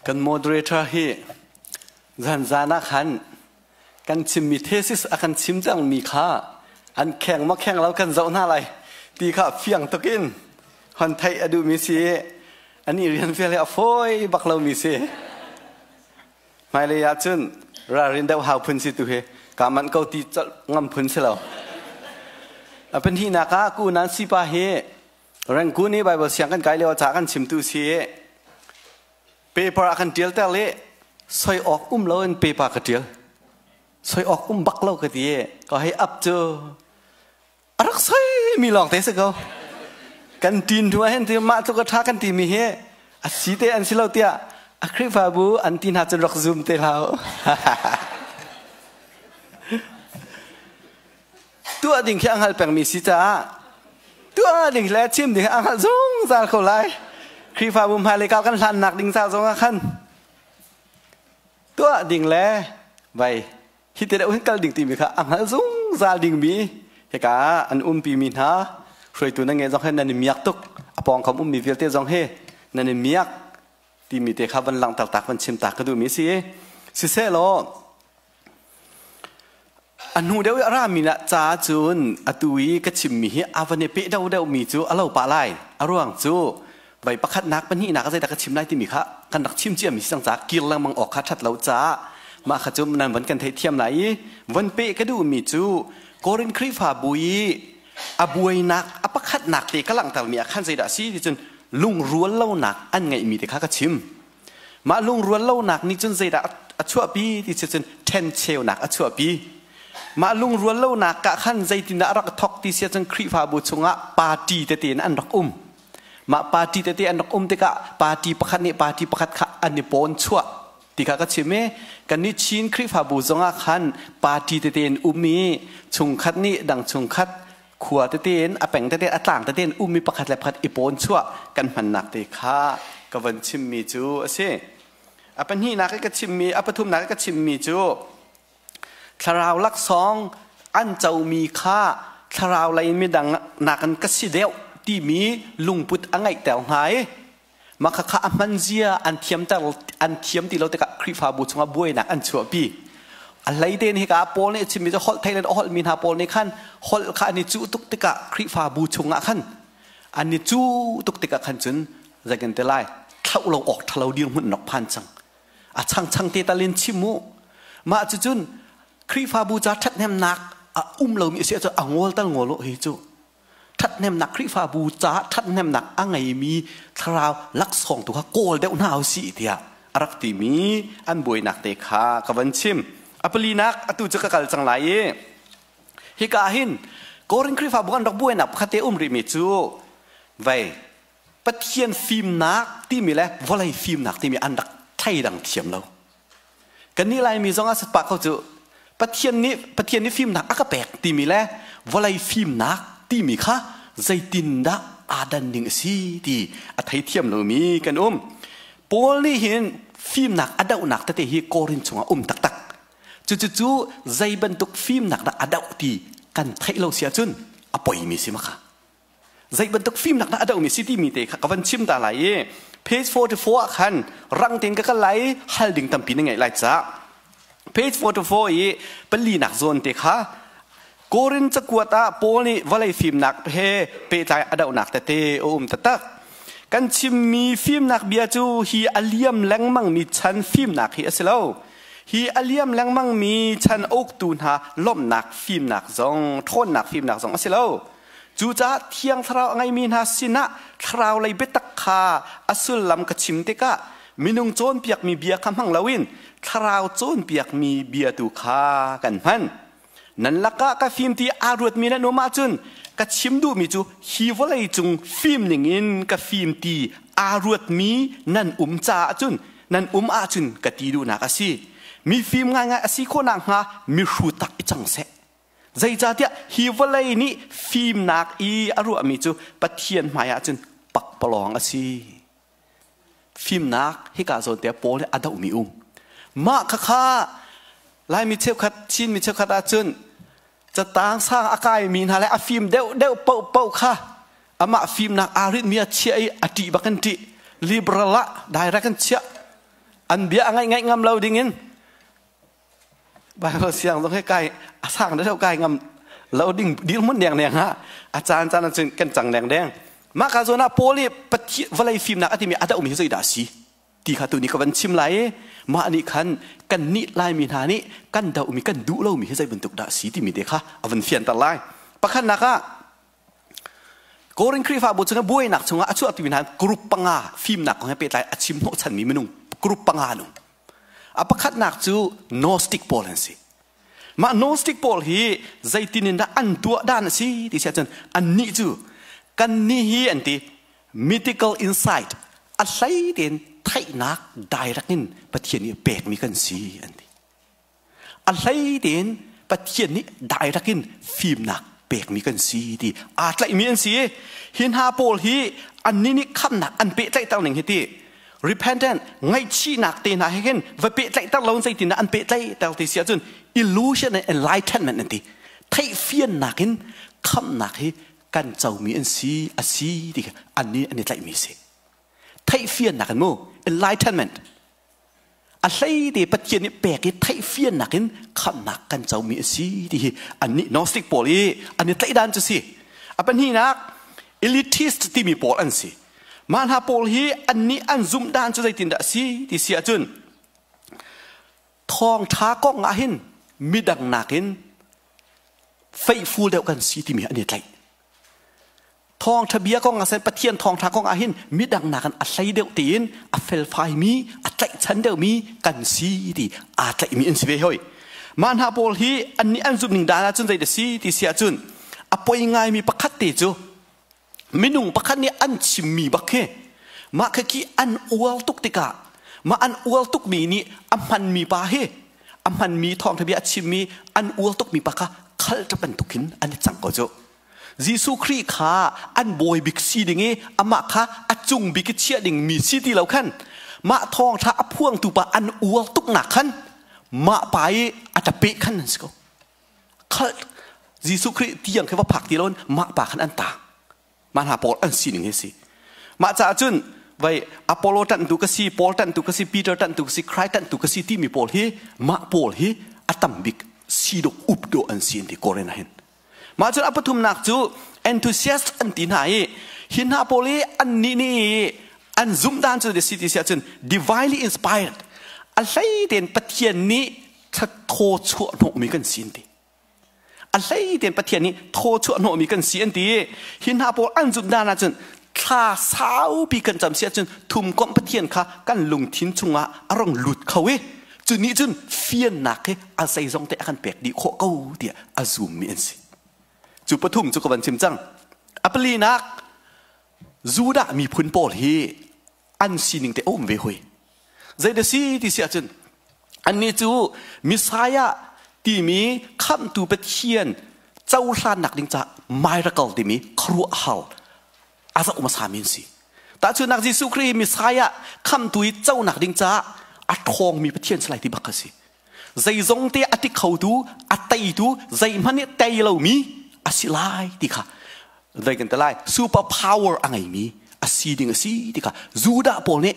Kan moderator hi zan zan ah khan kan chimmi thesis a kan chim cangmi kha an kheng maw kheng lo kan zoh hna lai ti kha fiang tuk in hon theih a duhmi si ani rian fial hi a fawi bak lomi si. Hmailei ah cun ralrin deuh hau phun si tu hi ka manh ko ti colh ngam phun si lo. A pahnihnak ah ku nan sipa hi Rengkun i Bible siang kan kai lio ca kan chimtu si i paper a kan tial ter le soi awk um lo in paper ka tial. Soi awk um bak lo ka ti i ka hei up cu a rak soi mi lawng te si ko. Kan tin hnu ah hin ti mah tluk a tha kan ti mi hi a si te an si lo tiah a Khrihfabu an ti hna cun rak zum te hlah. Tuah ding khi a hngal pengmi si caah tuah ding le chim ding a hngalh zungzal ko lai. Khrihfabu hmailei kal kan hlannak ding ca zong ah khan tuah ding le vai hi te deuh hin kal ding timi kha a hngal zungzal dingmi hika an umpi mi hna hruaitu na nge zong he nan i miak tuk a pawngkam ummi vialte zong he nan i miak timi te kha van langhter tak van chim tak ka duhmi si. Siseh law A hnu deuh i a rami lah ca cun atu i ka chimmi hi a van i peh deuhdeuhmi cu a lo pah lai. A ruang cu voi pakhatnak pahnihnak ah zeidah ka chim lai timi kha kan rak chim ciami si cang caah kir lengmang awk kha ṭhat lo caah mah kha cu nan van kan theihthiam lai i von peh ka duhmi cu Korin Khrihfabu i a buainak a pakhatnak te ka langhtermi ah khan zeidah a si ti cun lungrual lonak an ngeihmi te kha ka chim. Mah lungrual lonak nih cun zeidah a chuahpi ti si cun ṭhencheunak a chuahpi. Mah lungrual lonak ah khan zeitindah a rak thok ti si ahcun Khrihfabu chungah party tete in an rak um. Mah party tete an rak um tikah party pakhat nih party pakhat kha an i pawn chuah ti kha ka chim i kannih Chin Khrihfabu zongah khan party tete in um i chungkhat nih dang chungkhat khua tete in a peng tete a tlang tete in ummi pakhat le pakhat i pawn chuah kan hmannak te kha ka van chimmi cu a si. A pahnihnak i ka chimmi, a pathumnak i ka chimmi cu thlarau laksawng an comi kha thlarau lei midang nakin ka si deuh timi lungput a ngeihter hna i mah khakha a hman zia an thiamter an thiam ti lo tikah Khrihfabu chungah buainak an chuahpi. A hlei tein hika Paul nih a chimmi cu holh thei le a holhmi hna pawl nih khan holh kha an i cuh tuk tikah Khrihfabu chungah khan an i cuh tuk tikah khan cun zei kan ti lai thlauh lo awk ṭhalo dirhmun rak phan cang. A changchang te tal in chim u. Mah cucun Khrihfabu ca ṭhathnemnak a um lomi a si ahcun a ngol tal ngol u hi cu. Ṭhathnemnak Khrihfabu caah ṭhathnemnak a ngeimi thlarau laksawng tu kha kawl deuh hna usih tiah a rak timi an buainak te kha ka van chim. A palinak atu cu ka kal cang lai i hika ah hin Korin Khrihfabu an rak buainak pakhat te um rihmi cu vei Pathian fimnak timi le vawlei fimnak timi an rak thleidang thiam lo. Kannih Laimi zong ah satpah ko cu Pathian nih Pathian nih fimnak a ka pek timi le vawlei fimnak timi kha zeitindah aa dan ning a si ti a theithiam lomi kan um. Paul nih hin fimnak a dohnak tete hi Korin chungah um taktak. Cucu zei bantuk fimnak dah a doh ti kan theih lo si ahcun a poimi si maka. Zei bantuk fimnak dah a dohmi si timi te kha ka van chim ta lai i page 44 ah khan rang tein ka kal lai i hal ding tampi na ngeih lai caah page 44 i palinak zawn te kha Korin cakuat ah Paul nih vawlei fimnak he pehtlai a dohnak tete a um taktak. Kan chimmi fimnak bia cu hi a liam lengmangmi chan fimnak hi a si lo. Hi a liam lengmangmi chan uktu hna lawmhnak fimnak zong, ṭhawnnak fimnak zong a si lo. Cucaah Thiang Thlarau a ngeimi hna sinah thlarau lei biatak kha a sullam ka chim tikah minung cawnpiakmi bia kha hmang loin thlarau cawnpiakmi bia tu kha kan hman. Nan lakah ka fim ti aa ruatmi nan um ahcun ka chim duhmi cu hi vawlei cung fim ningin ka fim ti aa ruatmi nan um caah cun nan um ahcun ka ti duhnak a si. Mi fim ngaingai a si khawh nakhnga mihrut tak i cang seh. Zeicahtiah hi vawlei nih fimnak i a ruahmi cu Pathian hmaiah cun pakpalawng a si. Fimnak hika zawn te Paul nih a dohmi um. Mah khakha Laimi cheukhat, Chinmi cheukhat ahcun catang sang a kaimi hna le a fim deuhdeuh paohpaoh kha amah fimnak aa rinhmi a chiah i a ṭih bak in ṭih. Liberal ah direct in chiah. An bia a ngaih ngaih ngam lo ding in Bible siang zong he kai a sang deuh kai ngam lo ding dirhmun deng deng ha a caan caan cun kan cang deng deng. Mah ka zawn ah Paul i Pathian vawlei fimnak a timi a dohmi hi zeidah a si ti kha tu ni ka van chim lai i mah nih khan kan nih Laimi hna nih kan dohmi kan duh lomi hi zei bantuk dah a si timi te kha a van fianter lai. Pakhatnak ah Korin Khrihfabu chungah buainak chungah a chuahtu hna group panga fimnak kong he pehtlai a chim hnawhchanmi minung group panga an um. A pakhatnak cu Gnostic pawl an si. Mah Gnostic pawl hi zeitin in dah an tuah dan a si ti si ahcun annih cu kannih hi an ti mythical insight a hlei tein theihnak direct in Pathian nih pekmi kan si an ti. A hlei tein Pathian nih dairek in fimnak pekmi kan si ti aa tlaihmi an si. Hi hna pawl hi annih nih khamnak an pehtlaihter ning hi ti repentant ngaihchihnak te hna he hin va pehtlaihter lo zeitin an pehtlaihter ti si ahcun illusion and enlightenment an ti. Theihfiannak in khamnak hi kan comi an si a si ti annih an i tlaihmi si. Theihfiannak in mu enlightenment A hlei te Pathian nih pek i theihfiannak in khamhnak kan comi a si ti hi annih Gnostic pawl i an i tlaihdan cu si. A pahnihnak elitist timi pawl an si. Mah hna pawl hi annih an zumh dan cu zeitindah a si ti si ahcun thawngṭha kong ah hin midang nakin faithful deuh kan si timi an i tlaih. Thawngṭha bia kong ah Pathian thawngṭha kong ah hin midang nakin a hlei deuh tiin a felfaimi, a tlaihchan deuhmi kan si ti aa tlaihmi an si ve hoi. Mah hna pawl hi annih an zumhning dan ahcun zei da si ti si ahcun a poi ngaimi pakhat te cu minung pakhat nih an chimmi bak khi mah khi khi an uar tuk tikah mah an uar tukmi nih a hmanmi pa hi a hmanmi thawngṭha bia a chimmi an uar tukmi pa kha khal bantukin an i cang ko cu. Jesuh Khrih kha an bawi bik si ding i amah kha a cung bik i chiah ding mi si ti lo khan mah thawngṭha a phuangtu pa an uar tuknak khan mah pa i a ṭapeh khan an si ko. Khal Jesuh Khrih tiang khi va phak ti loin mah pa khan an ta. Mah hna pawl an sining hi si. Mah caah cun vai Apollo ṭanhtu ka si, Paul ṭanhtu ka si, Peter ṭanhtu ka si, Christ ṭanhtu ka si timi pawl hi mah pawl hi a tam bik si dawh up dawh an si an ti Korin ah hin. Mah cun a pathumnak cu enthusiast an ti hna i hi hna pawl hi annih nih an zumh dan cu si ti si ahcun divinely inspired a hlei tein Pathian nih thaw chuah hnawhmi kan si an ti. A hlei tein Pathian nih thaw chuah hnawhmi kan si an ti i hi hna pawl an zumh dan ahcun thla saupi kan cam si ahcun thumkomh Pathian kha kan lungthin chungah a rong lut kho i Cu nih cun fiannak hi a zeizong te a kan pek dih khawh ko tiah a zummi an si. Cu pathum cu ka van chim cang. A palinak Judah miphun pawl hi an sining te a um ve hui. Zeidah si ti si ahcun annih cu Messiah timi khamhtu Pathian cohlannak ding caah miracle timi khuaruahhar a zoh hmasami an si. Tahchunhnak Jesuh Khrih Messiah khamtu i conak ding caah a ṭhawngmi Pathian si lai ti bak a si. Zeizong te a ti khotu, a teitu, zeihmanh nih tei lomi a si lai ti kha zei kan ti lai super power a ngeimi a si ding a si ti kha Judah pawl nih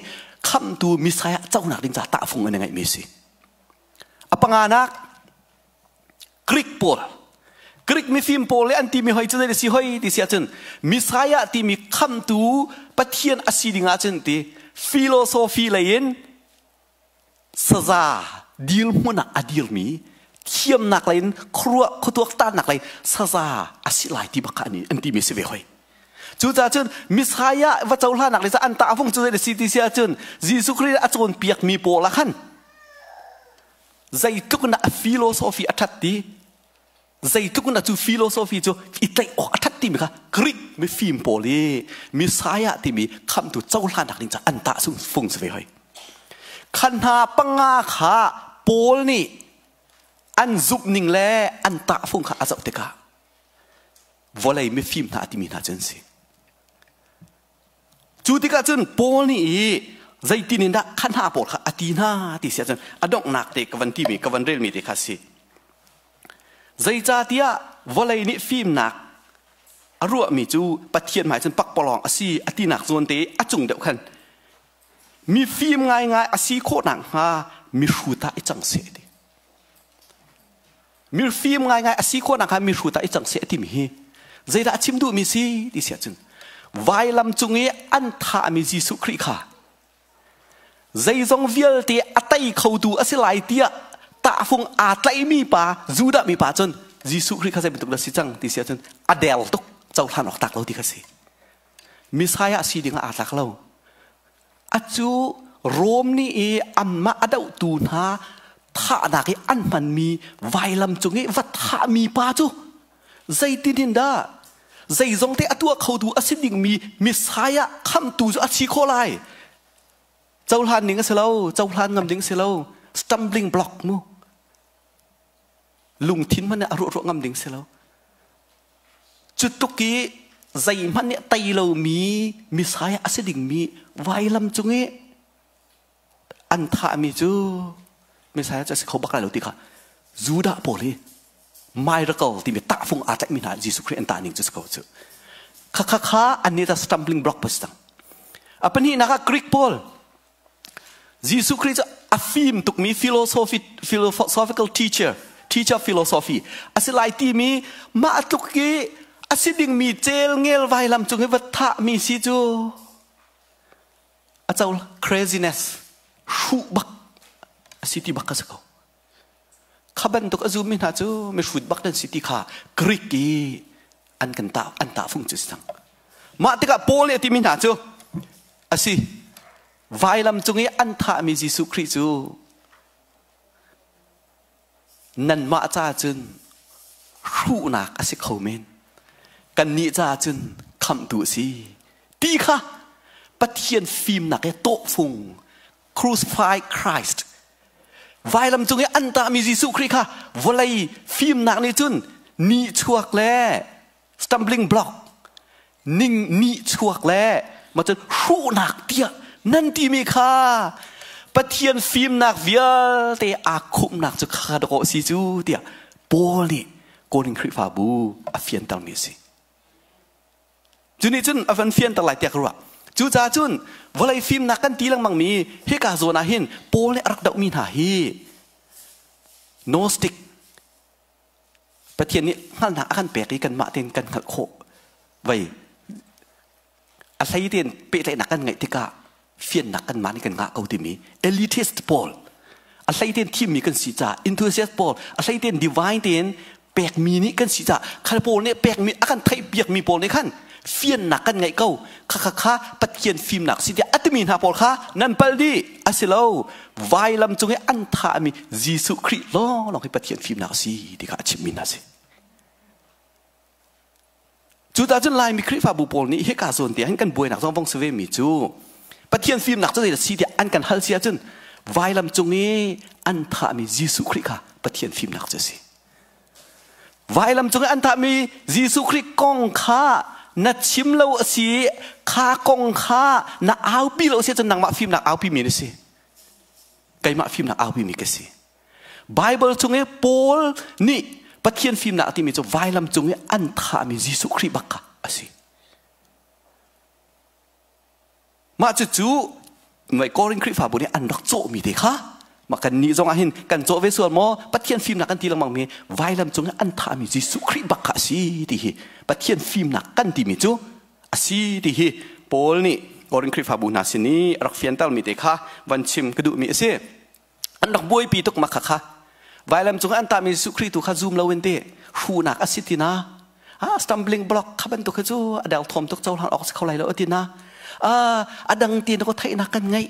khamtu Messiah conak ding caah tahfung an i ngeihmi a si. A panganak Greek pawl Greek mifim pawl le an timi hoi cu zei si hoi ti si ahcun Messiah timi khamtu Pathian a si ding ahcun ti philosophy lei in saza dirhmun ah a dirmi thiamnak lei in khuaruah khuatuak tannak lei saza a si lai ti bak kha an timi si ve hoi. Cucaah cun Messiah va cohlanak le an tahfung cu zei si ti si ahcun Jesuh Khrih a cawnpiakmi pawl ah khan zeitluk in a philosophy a ṭhat ti zeitluk in cu philosophy cu i tlaih awk a ṭhat timi kha Greek mifim pawl i Messiah timi khamhtu cohlannak ding ca an tah fung si ve hoi. Khan hna panga kha Paul nih an zumhning le an tahfung kha a zoh tikah vawlei mifim hna timi hna cu an si. Cu tikah cun Paul nih i zeitin in dah kha hna pawl kha a ti hna ti si ahcun a donghnak te ka van timi ka van relmi te kha si. Zeicahtiah vawlei nih fimnak a ruahmi cu Pathian hmai cun pakpalawng a si a tinak zawn te a cung deuh khan. Mifim ngaingai a si khawh nakhnga mihrut ah i cang seh ti. Mifim ngaingai a si khawh nakhnga mihrut ah i cang seh timi hi zeidah a chim duhmi si ti si ahcun vailam cung i an thahmi Jesuh Khrih kha zeizong vialte a tei khotu a si lai tiah tahfung aa tlaihmi pa Judah mi pa cun Jesuh Khrih kha zei bantuk dah si cang ti si ahcun a del tuk cohlan awk tak lo ti kha si. Messiah si ding ah aa tlak lo. Acu Rom nih i anmah a dohtu hna thahnak i an hmanmi vailam cung i va thahmi pa cu zeitin in dah zeizong te a tuah khotu a si dingmi Messiah khamtu cu a si khawh lai? Cohlan ding a si lo, cohlan ngam ding a si lo. Stumbling block mu. Lungthin hmanh a ruah ruah ngam ding si lo. Cu tluk i zeihmanh nih a tei lomi Messiah a si dingmi vailam cung i an thahmi cu Messiah cu a si kho bak lai lo ti kha Judah pawl hi miracle timi tahfung aa tlaihmi hna Jesuh Khrih an tah ning cu si ko cu. Kha kha kha an nih ta stumbling block pa si cang. A pahnihnak ah Greek pawl Jesuh Khrih cu a fim tukmi philosophy, philosophical teacher, teacher philosophy a si lai timi mah tluk i a si dingmi cel ngel vailam cung i va thahmi si cu a co craziness hruh bak a si ti bak ka si ko. Kha bantuk a zummi hna cu mihrut bak nan si ti kha Greek i an kan tah an tahfung cu si cang. Mah tikah Paul nih a timi hna cu a si vailam cung i an thahmi Jesuh Khrih cu nanmah ca cun hruhnak a si kho men kannih ca cun khamhtu a si ti kha Pathian fimnak he tawhfung crucified Christ vailam cung i an tahmi Jesuh Khrih kha vawlei fimnak nih cun nihchuak le stumbling block ning nihchuak le mah cun hruhnak tiah nan timi kha Pathian fimnak vialte aa khumhnak cu kha dawh si cu tiah Paul nih Korin Khrihfabu a fiantermi a si. Cu nih cun a van fianter lai tiah ka ruah. Cucaah cun vawlei fimnak kan ti lengmangmi hika zawn ah hin Paul nih a rak dohmi hna hi Gnostic Pathian nih hngalhnak a kan pek i kanmah tein kan hngalh khawh vei a hlei tein pehtlaihnak kan ngeih tikah fiannak kanmah nih kan ngah ko timi elitist pawl a hlei tein thimmi kan si caah enthusiast pawl a hlei tein divine tein pekmi nih kan si caah khal pawl nih pekmi a kan theih piakmi pawl nih khan fiannak kan ngeih ko kha kha kha Pathian fimnak si tiah a timi hna pawl kha nan pal dih a si lo vailam cung i an thahmi Jesuh Khrih lawnglawng hi Pathian fimnak a si ti kha a chimmi hna si. Cucaah cun Laimi Khrihfabu pawl nih hika zawn te ah hin kan buainak zong vong si ve mi cu Pathian fimnak cu zeidah si tiah an kan hal si ahcun vailam cung i an thahmi Jesuh Khrih kha Pathian fimnak cu a si. Vailam cung i an thahmi Jesuh Khrih kong kha na chim lo a si kha kong kha na aupi lo a si ahcun nangmah fimnak aupi mi na si. Keimah fimnak aupi mi ka si. Bible chung i Paul nih Pathian fimnak a timi cu vailam cung i an thahmi Jesuh Khrih bak kha a si. Mah cucu ngai Korin Khrihfabu nih an rak cawhmi te kha mah kan nih zong ah hin kan cawh ve sual maw Pathian fimnak kan ti lengmang mi vailam cung i an thahmi Jesuh Khrih bak kha a si ti hi Pathian fimnak kan timi cu a si ti hi Paul nih Korin Khrihfabu hna sin i a rak fiantermi te kha van chim ka duhmi a si. An rak buaipi tuk ma kha kha. Vailam cung an tahmi Jesuh Khrih tu kha zum lo in ti hruhnak a si ti na. Ah, stumbling block kha bantuk kha cu a del thawm tuk cohlan awk si kho lai lo ti na. Ah, a dang ti na ko theihnak kan ngeih.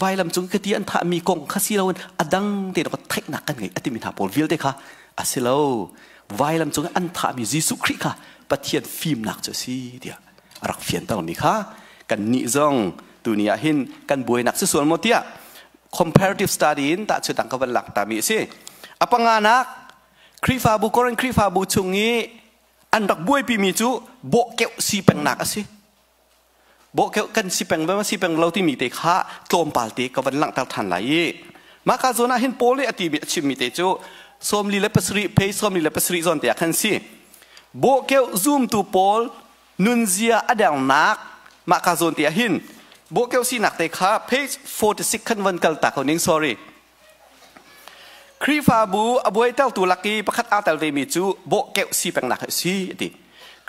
Vailam cung ka ti an thahmi kong kha si loin a dang ti na ko theihnak kan ngeih a timi hna pawl vialte kha a si lo. Vailam cung an thahmi Jesuh Khrih kha Pathian fimnak cu a si tiah a rak fiantermi kha kan nih zong tuni ah hin kan buainak si sual maw tiah comparative study in tahchunhnak ka van lak tami a si. A panganak Khrihfabu Korin Khrihfabu chung i an rak buaipimi cu bawhkeuh si pengnak a si. Bawhkeuh kan si peng va si peng lo timi te kha tlawmpal te ka van langhter than lai i mah ka zawn ah hin Paul nih a timi a chimmi te cu 47 page 47 zawn te ah khan si. Bawhkeuh zumtu pawl nunzia a dernak mah ka zawn te ah hin. Bawhkeuh sinak te kha page 46 khan van kal ta ko ning sorry. Khrihfabu a buaitertu lak i pakhat aa tel vemi cu bawhkeuh si pengnak a si a ti.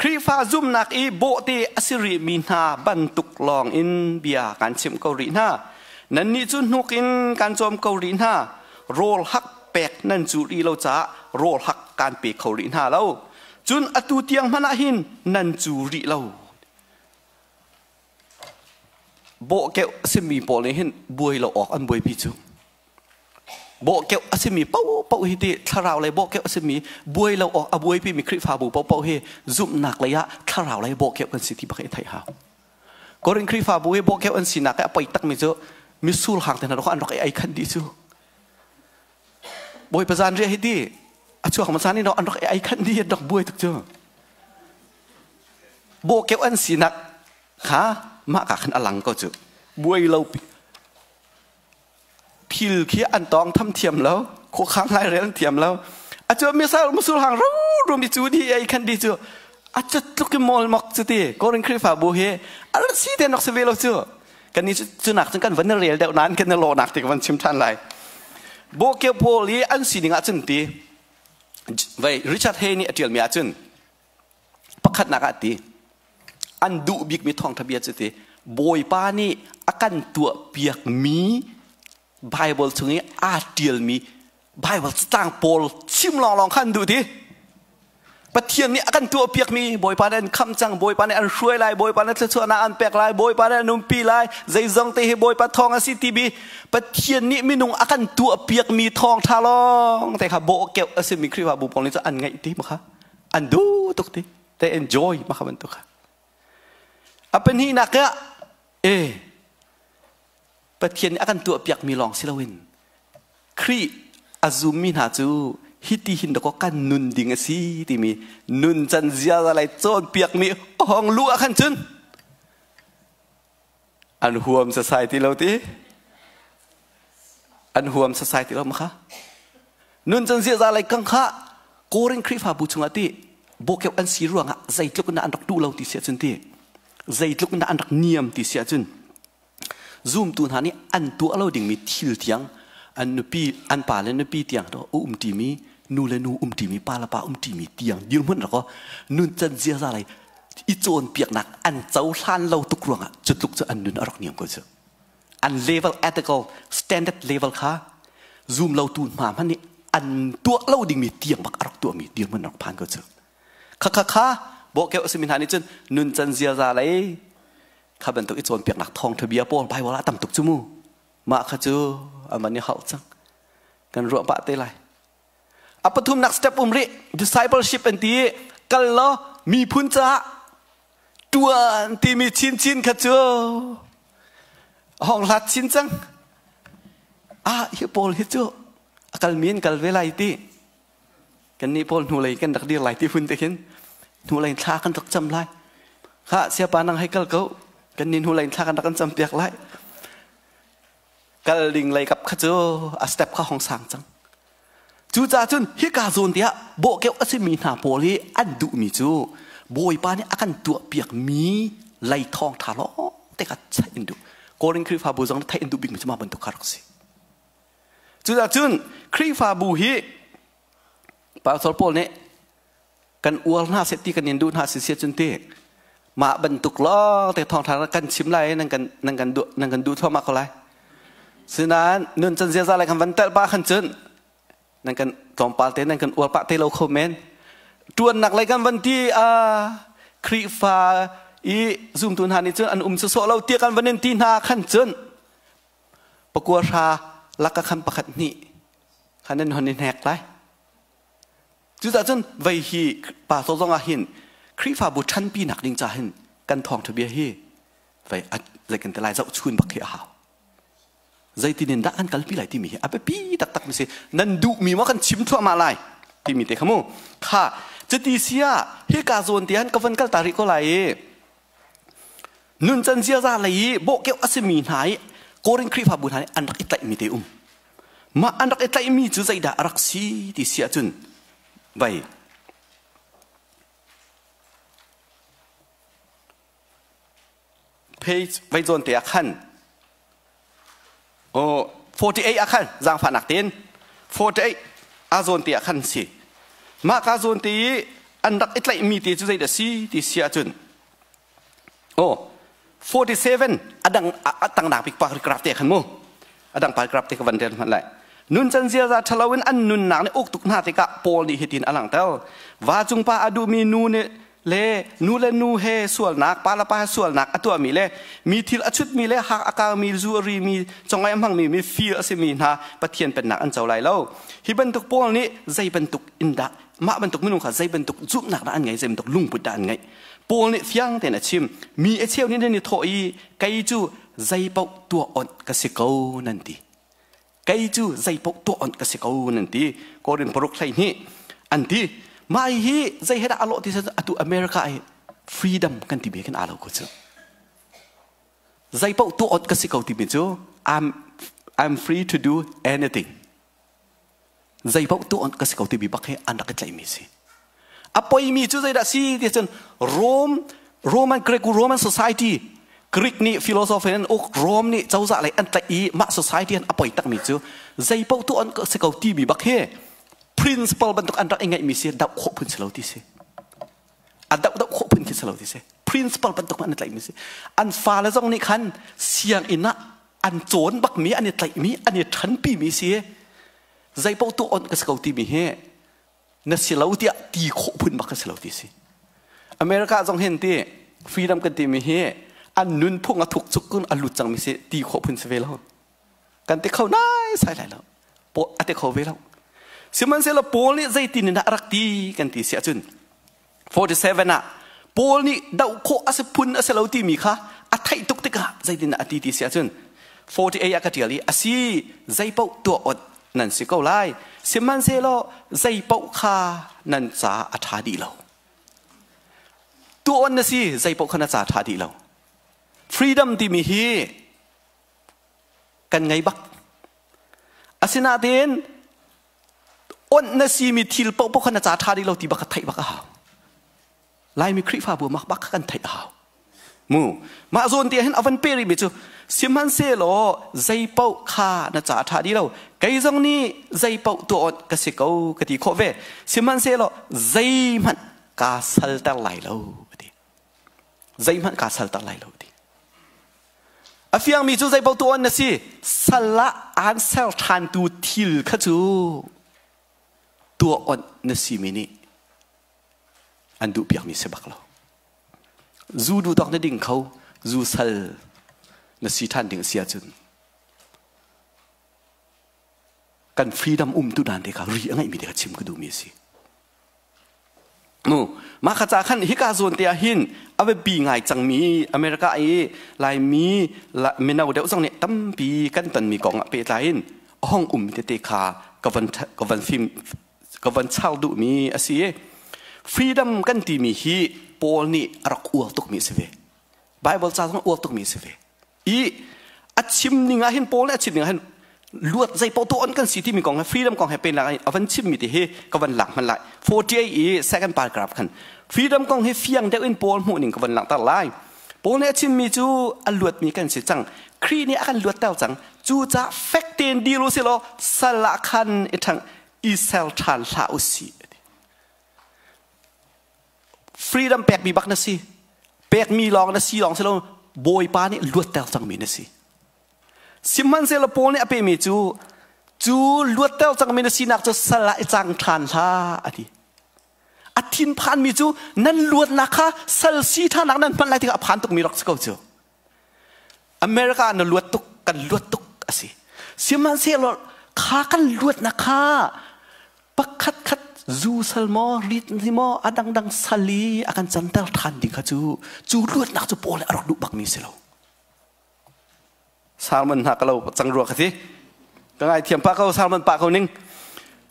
Khrihfa zumhnak i bawhte a si rihmi hna bantuk lawng in bia kan chimh ko rih hna. Nannih cu hnuk in kan cawm ko rih hna. Rawl hak pek nan cu rih lo caah rawl hak kan pe kho rih hna lo. Cun atu tiang hmanh ah hin nan cu rih lo. Bawhkeuh a simi pawl nih hin buai lo awk an buaipi cu. Bawhkeuh a simi paohpaoh hi ti thlarau lei bawhkeuh a simi buai lo awk a buaipi mi Khrihfabu paohpaoh hi zumhnak lei ah thlarau lei bawhkeuh kan si ti bak hi theih hau. Korin Khrihfabu hi bawhkeuh an sinak i a poi takmi cu misur hang te hna an rak i ei khan dih cu. Bawipa zan riah hi ti a chuak hmasa ni an rak i ei khan dih an rak buai tuk cu. Bawhkeuh an sinak kha mah ka khan a lang ko cu. Buai lo thil khi an tawng tham thiam lo, khuakhang lai rel an thiam lo. A cu misal musul hang ru rum i cu di ei khan di cu a cut tluk i mawl mok cu ti Korin Khrihfabu hi a rat si te nok si ve lo cu. Kan ni cu nak cun kan van rel deuh nain kan lo nak ti ka van chim than lai. Bawhkeuh pawl i an sining ah cun ti vei Richard Hay nih a ṭialmi ahcun pakhatnak ah ti an duh bikmi thawngṭha bia cu ti Bawipa nih a kan tuahpiakmi Bible chung i aa ṭialmi Bible catang pawl chim lawnglawng kha an duh ti. Pathian nih a kan tuahpiakmi Bawipa nih an khamh cang, Bawipa nih an hruai lai, Bawipa nih thluachuahnak an pek lai, Bawipa nih an umpi lai, zeizong te hi Bawipa thawng a si ti bi Pathian nih minung a kan tuahpiakmi thawngṭha lawng te kha bawhkeuh a simi Khrihfabu pawl nih cun an ngaih ti ma kha an duh tuk ti they enjoy ma kha bantuk kha a pahnihnak ah e Pathian nih a kan tuahpiakmi lawng si loin Khrih a zummi hna cu hiti hin dakaw kan nun ding a si timi nun can ziaza lei cawnpiakmi hong lu ah khan cun an huam sasai ti lo ti an huam sasai ti lo ma kha nun can ziaza lei kang kha Korin Khrihfabu chungah ti bawkeuh an si ruangah zeitluk in an rak duh lo ti si ahcun ti zeitluk in an rak niam ti si ahcun Zumtu hna nih an tuah lo dingmi thil tiang an nupi an pa le nupi tiang to um ṭimi nu le nu um ṭimi pa le pa um ṭimi tiang dirhmun rak nuncan ziaza lei i cawnpiaknak an cohlan lo tuk ruangah cu tluk cu an nun a rak niam ko cu an level ethical standard level kha zum lo tu hna hmanh nih an tuah lo dingmi tiang bak a rak tuahmi dirhmun rak phan ko cu kha kha kha bawhkeuh a simi hna nih cun nuncan ziaza lei Kha bantuk i cawnpiaknak thawngṭha bia pawl Bible ah tam tuk cu mu. Mah kha cu aman i hauh cang. Kan ruah pah te lai. A pathumnak step um rih discipleship an ti i kal law miphun caah ṭuan timi chinchin kha cu hong hlat chin cang. Ah, hi pawl hi cu a kalmi in kal ve lai ti. Kannih pawl hnulei kan rak dir lai ti hun te khin hnulei thla kan rak cam lai. Kha siapa nang hei kal ko. Kannih hnulei thla kan rak kan cam piak lai. Kal ding lei kap kha cu a step kha hong sang cang. Cucaah cun hika zawn tiah bawhkeuh a simi hna pawl hi an duhmi cu Bawipa nih a kan tuahpiakmi lei thawng ṭha lawng te kha theih an duh. Korin Khrihfabu zong theih an duh bikmi cu mah bantuk kha rak si. Cucaah cun Khrihfabu hi Pastor Paul nih kan uar hna seh ti kan in duh hna si sia cun ti mah bantuk lawng te thawngṭha kan chim lai nan kan nan kan duh nan kan duh thluahmah ko lai. Sinain nun can ziaza lai kan van telh pa khan cun nan kan tlawmpal te nan kan uar pah te lo kho men. Ṭuannak lei kan van ti a Khrihfa i zumtu hna nih cun an um sawsawh lo tiah kan van in ti hna khan cun Pakua hra laka khan pakhat hnih khan nan hon i hnek lai. Cucaah cun vei hi pastor zong ah hin Khrihfabu ṭhanpi nak ding ca hin kan thawngṭha bia hi vei zei kan ti lai zoh chun bak hi a hau. Zeitin in dah kan kalpi lai timi hi a biapi taktak mi si. Nan duhmi maw kan chim thluahmah lai timi te kha mu. Kha cuti si ah hika zawn te han ka van kal ta rih ko lai i Nuncan ziaza lei i bawhkeuh a simi hna i Korin Khrihfabu hna nih an rak i tlaihmi te um. Mah an rak i tlaihmi cu zeidah a rak si ti si ahcun vai Page vai zawn te ah khan oh 48 ah khan zaangfahnak tein 48 a zawn te ah khan si. Mah ka zawn te i an rak i tlaihmi te cu zeidah si ti si ahcun oh 47 adang a tangnak bik paragraph te khan mu adang paragraph te ka van rel hmanh lai. Nuncan ziaza ṭhalo in an nunnak nih uk tuk hna tikah Paul nih hitin a langhter. Va cung pa a duhmi nu nih le nu le nu he sualnak, pa le pa he sualnak a tuahmi le mi thil a chutmi le hak a kaumi, zu a rimi, congoih a hmangmi, mi fir a simi hna Pathian pennak an co lai lo. Hi bantuk Paul nih zei bantuk in dah mah bantuk minung kha zei bantuk zumhnak dah an ngei, zei bantuk lungput dah an ngeih. Paul nih fiang tein a chim. Mi a cheu nih nan i thawh i kei cu zei paoh tuah onh ka si ko nan ti. Kei cu zei paoh tuah onh ka si ko nan ti. Korin paruk 12 an ti. Mah hi zei he dah a lawh ti atu America i freedom kan ti mi kan aa lo ko cu. Zei paoh tuah onh ka si ko timi cu I'm free to do anything. Zei paoh tuah onh ka si ko timi bak hi an rak i tlaihmi si. A poimi cu zeidah si ti cun Rome Roman Greek Roman society Greek nih philosophy an uk Rome nih cozah lei an tlaih i mah society an a poi takmi cu zei paoh tuah an si ko timi bak hi principle bantuk an rak i ngeihmi si doh khawh phun si lo ti si. A doh doh khawh phun khi si lo ti si. Principle bantuk an i tlaihmi si. An fale zong nih khan sianginn ah an cawn bakmi an i tlaihmi an i ṭhanpimi si. Zei paoh tuah on ka si ko timi hi na si lo tiah ti khawh phun bak ka si lo ti si. America zong hin ti freedom kan timi hi an nunphung a thuk cuk kun a lut cangmi si ti khawh phun si ve lo. Kan ti kho nai sai lai lo. A ti kho ve lo. Sihmanhsehlaw Paul nih zeitin in dah a rak ti kan ti si ahcun 47 ah Paul nih doh khawh a si phun a si lo timi kha a theih tuk tikah zeitin dah a ti ti si ahcun 48 ah ka ṭial i a si zeipaoh tuah awt nan si ko lai sihmanhsehlaw zeipaoh kha nan ca a ṭha dih lo. Tuah on na si zeipaoh kha na ca ṭha dih lo. Freedom timi hi kan ngei bak. Asinain onh na simi thil paohpaoh kha na ca ṭha dih lo ti bak kha theih bak a hau. Laimi Khrihfabu mak bak kha kan theih a hau. Mu mah zawn te hin a van pe rihmi cu sihmanhsehlaw zei paoh kha na ca ṭha dih lo kei zong nih zei paoh tuah awt ka si ko ka ti khawh ve sihmanhsehlaw zeihmanh kaa salter lai lo a ti. Zeihmanh kaa salter lai lo a ti. A fiangmi cu zeipaoh tuah na si sal ah aan ser ṭhantu thil kha cu tuah onh na simi nih an duhpiakmi si bak lo. Zu duh tawk na ding kho, zu sal na si ṭhan ding si ahcun kan freedom um tu dan te kha ri a ngeihmi te kha chim ka duhmi a si. Mu mah kha ca khan hika zawn te ah hin a biapi ngai cangmi America i Laimi mino deuh zong nih tampi kan tonmi kong ah pehtlai in a hong um tete kha ka van ka van fim ka van char duhmi a si i freedom kan timi hi Paul nih a rak uar tukmi a si ve. Bible ca zong uar tukmi a si ve. I a chim ning ah hin Paul nih a chim ning ah hin luat zei paoh tuah on kan si timi kong he freedom kong he pen lak a van chimmi ti hi ka van lak hman lai. 48 i second paragraph khan freedom kong hi fiang deuh in Paul hmuh ning ka van langhter lai. Paul nih a chimmi cu a luatmi kan si cang. Khrih nih a kan luatter cang. Cucaah fek tein dir u sih law sal ah khan i ṭhang i ser ṭhan hlah u sih. Freedom pekmi bak na si. Pekmi lawng na si lawng si lo Bawipa nih luatter cangmi na si. Sihmanhsehlaw Paul nih a pemi cu cu luatter cangmi na sinak cu sal ah i cang ṭhan hlah a ti. A thinphanmi cu nan luatnak kha sal si ṭhanak nan hman lai tikah a phan tukmi rak si ko cu. America na luat tuk kan luat tuk a si. Sihmanhsehlaw kha kan luatnak kha pakhat khat zu sal maw rit ni maw a dangdang sal i a kan canter ṭhan ding kha cu cu luatnak cu Paul nih a rak duh bakmi si lo. Salmon hna ka lo cang rua ka ti. Ka ngaithiam pah ko Salmon pah ko ning.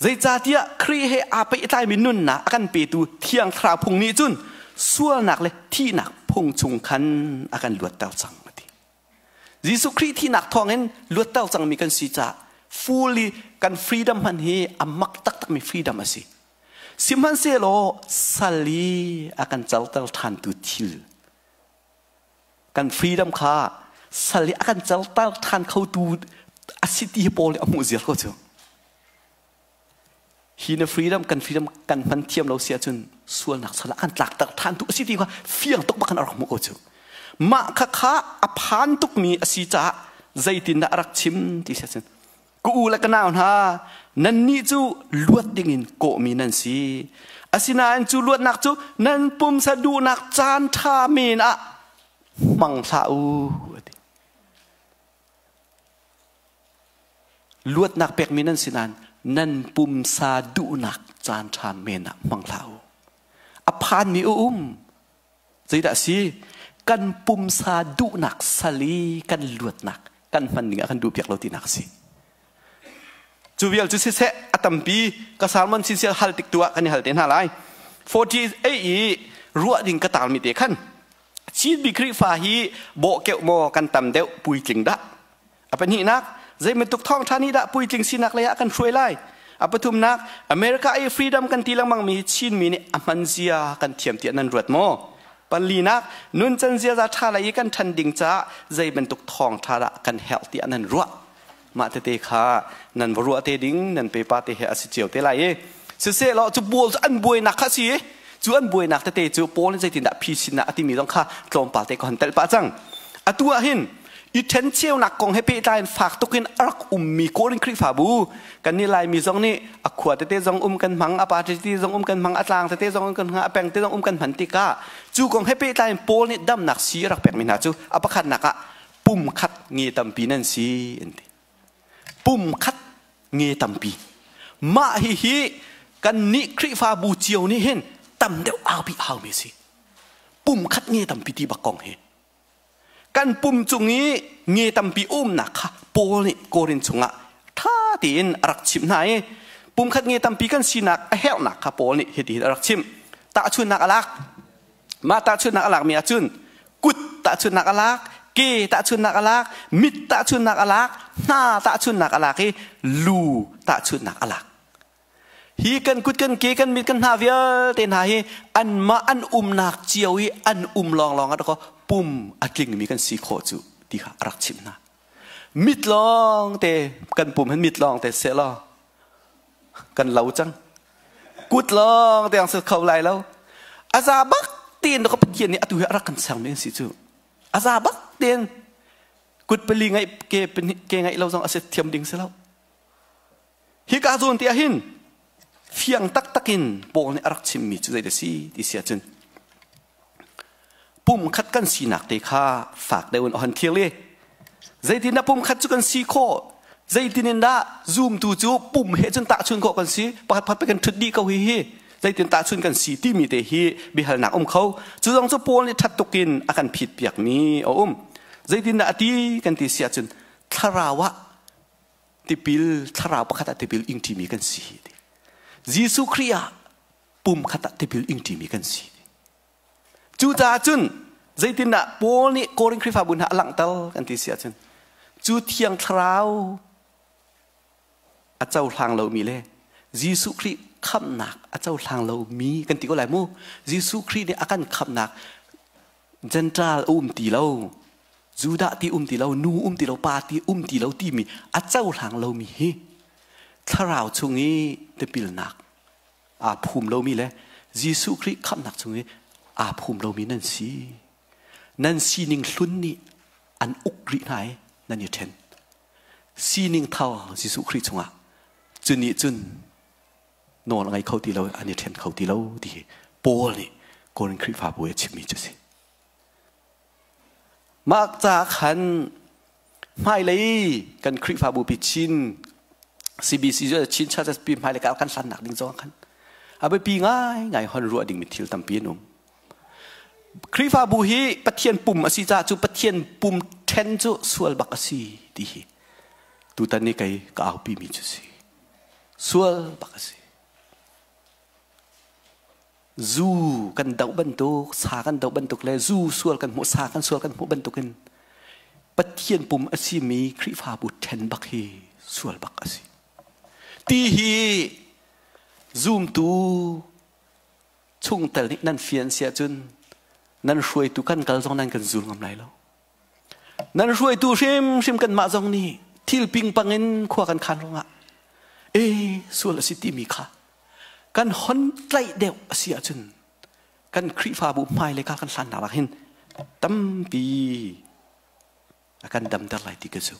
Zeicahtiah Khrih he aa pehtlaimi nunnak a kan petu Thiang Thlarau phung nih cun sualnak le thihnak phung chung khan a kan luatter cang a ti. Jesuh Khrih thihnak thawngin luatter cangmi kan si caah fully kan freedom hman hi a mak taktakmi freedom a si. Sihmanhsehlaw sal i a kan certer ṭhantu thil. Kan freedom kha sal i a kan certer ṭhan khotu a si ti hi Paul nih a hmuh ziar ko cu. Hi na freedom kan freedom kan hman thiam lo si ahcun sualnak sal ah kan tlakter ṭhan tu a si ti kha fiang tuk bak kan rak hmuh ko cu. Mah kha kha a phan tukmi a si caah zeitindah a rak chim ti si ahcun Ka u le ka nau hna, nannih cu luat dingin kawhmi nan si. Asinain cu luatnak cu nan pumsa duhnak caan ṭha men ah hmang hlah u. A ti. Luatnak pekmi nan si nain nan pumsa duhnak caan ṭha men ah hmang hlah u. A phanmi a um. Zeidah a si? Kan pumsa duhnak sal i kan luatnak kan hman ding ah kan duhpiak lo tinak a si. Cu vial cu siseh a tampi ka sermon sincere hal tik tu ah kan i hal te hna lai. 48 i ruah ding ka tarmi te khan Chinmi Khrihfa hi bawhkeuh maw kan tam deuh puitling dah? A pahnihnak, zei bantuk thawngṭha nih dah puitling sinak lei ah kan hruai lai? A pathumnak, America i freedom kan ti lengmangmi hi Chinmi nih a hman zia kan thiam tiah nan ruat maw? Palinak, nuncan ziaza ṭha lei i kan ṭhan ding caah zei bantuk thawngṭha dah kan herh tiah nan ruah? Mah tete kha nan va ruah te ding, nan pepa te he a si cio te lai i. Siseh law cu bual cu an buainak kha si i cu an buainak tete cu Paul nih zeitindah phisin ah a timi zong kha tlawmpal te ka hon telh pah cang. Atu ah hin i ṭhencheunak kong he pehtlai in fak tuk in a rak ummi Korin Khrihfabu kannih Laimi zong nih a khua tete zong um kan hmang, a pa tete zong um kan hmang, a tlang tete zong um kan hmang, a peng te zong um kan hman tikah cu kong he pehtlai in Paul nih damnak sii a rak pekmi hna cu a pakhatnak ah pum khat nge tampi nan si an ti. Pum khat nge tampi. Mah hihi kannih Khrihfabu cio nih hin tam deuh aupi haumi a si. Pum khat nge tampi ti bak kong hi. Kan pum cung i nge tampi umnak kha Paul nih Korin chungah ṭha tein a rak chimh hna i pumkhat nge tampi kan sinak a herhnak kha Paul nih hitin a rak chimh. Tahchunhnak a lak. Mah tahchunhnak a lakmi ahcun kut tahchunhnak a lak, ke tahchunhnak a lak, mit tahchunhnak a lak, hna tahchunhnak a lak i lu tahchunhnak a lak. Hi kan kut kan ke kan mit kan hna vialte hna hi anmah an umnak cio i an um lawnglawng ah dakaw pum a tlingmi kan si khawh cu ti kha a rak chimh hna. Mit lawng te kan pum hin mit lawng te seh law kan lo cang. Kut lawng te ang si kho lai lo. A za bak tein dakaw Pathian nih atu hi a rak kan sermi an si cu. A za bak tein kut pali ngaih ke ke ngaih lo zong a si thiam ding si lo. Hika zawn te ah hin fiang taktak in Paul nih a rak chimmi cu zei a si ti si ahcun pumkhat kan sinak te kha fak deuh in a hon thlir i zeitindah pumkhat cu kan si khawh zeitin in dah zumtu cu pum he cun tahchun khawh kan si pakhat pakhat kan ṭhut dih ko hi hi zeitin tahchun kan si timi te hi biahalnak um kho cu zong cu Paul nih ṭhat tuk in a kan phit piakmi a um zeitindah a ti kan ti si ahcun thlarau ah tipil thlarau pakhat ah tipil ing ṭimi kan si ti. Jesuh Khrih ah pum khat ah tipil ing ṭimi kan si. Cucaah cun zeitindah Paul nih Korin Khrihfabu hna a langhter kan ti si ahcun cu thiang thlarau a cohlang lomi le Jesuh Khrih khamhnak a cohlang lomi kan ti ko lai mu Jesuh Khrih nih a kan khamhnak Gentile a um ti lo Judah ti um ti lo, nu um ti lo, pa ti um ti lo timi a cohlang lomi hi thlarau chung i tipilnak aa phum lomi le Jesuh Khrih khamhnak chung i aa phum lomi nan si. Nan sining hlun nih an uk rih hna i nan i ṭhen. Sining thar Jesuh Khrih chungah cu nih cun nawl a ngei kho ti lo, an i ṭhen kho ti lo ti hi Paul nih Korin Khrihfabu i a chimmi cu a si. Mah ca khan hmailei kan Khrihfabu pi Chin CBC cu Chin Churches pi hmailei kan hlannak ding zong khan a biapi ngaingai hon ruah dingmi thil tampi an um. Khrihfabu hi Pathian pum a si caah cu Pathian pum ṭhen cu sual bak a si ti hi tutan ni kei ka aupi mi cu si. Sual bak a si. Zu kan doh bantuk, sa kan doh bantuk le zu sual kan hmuh, sa kan sual kan hmuh bantukin Pathian pum a simi Khrihfabu ṭhen bak hi sual bak a si. Ti hi zumtu chungtel nih nan fian si ahcun nan hruaitu kan kal zong nan kan zul ngam lai lo. Nan hruaitu hrimhrim kanmah zong nih thil pingpang in khua kan khan ruangah e sual a si timi kha kan hon tlaih deuh a si ahcun kan Khrihfabu hmailei kha kan hlannak ah hin tampi a kan damter lai ti ka zumh.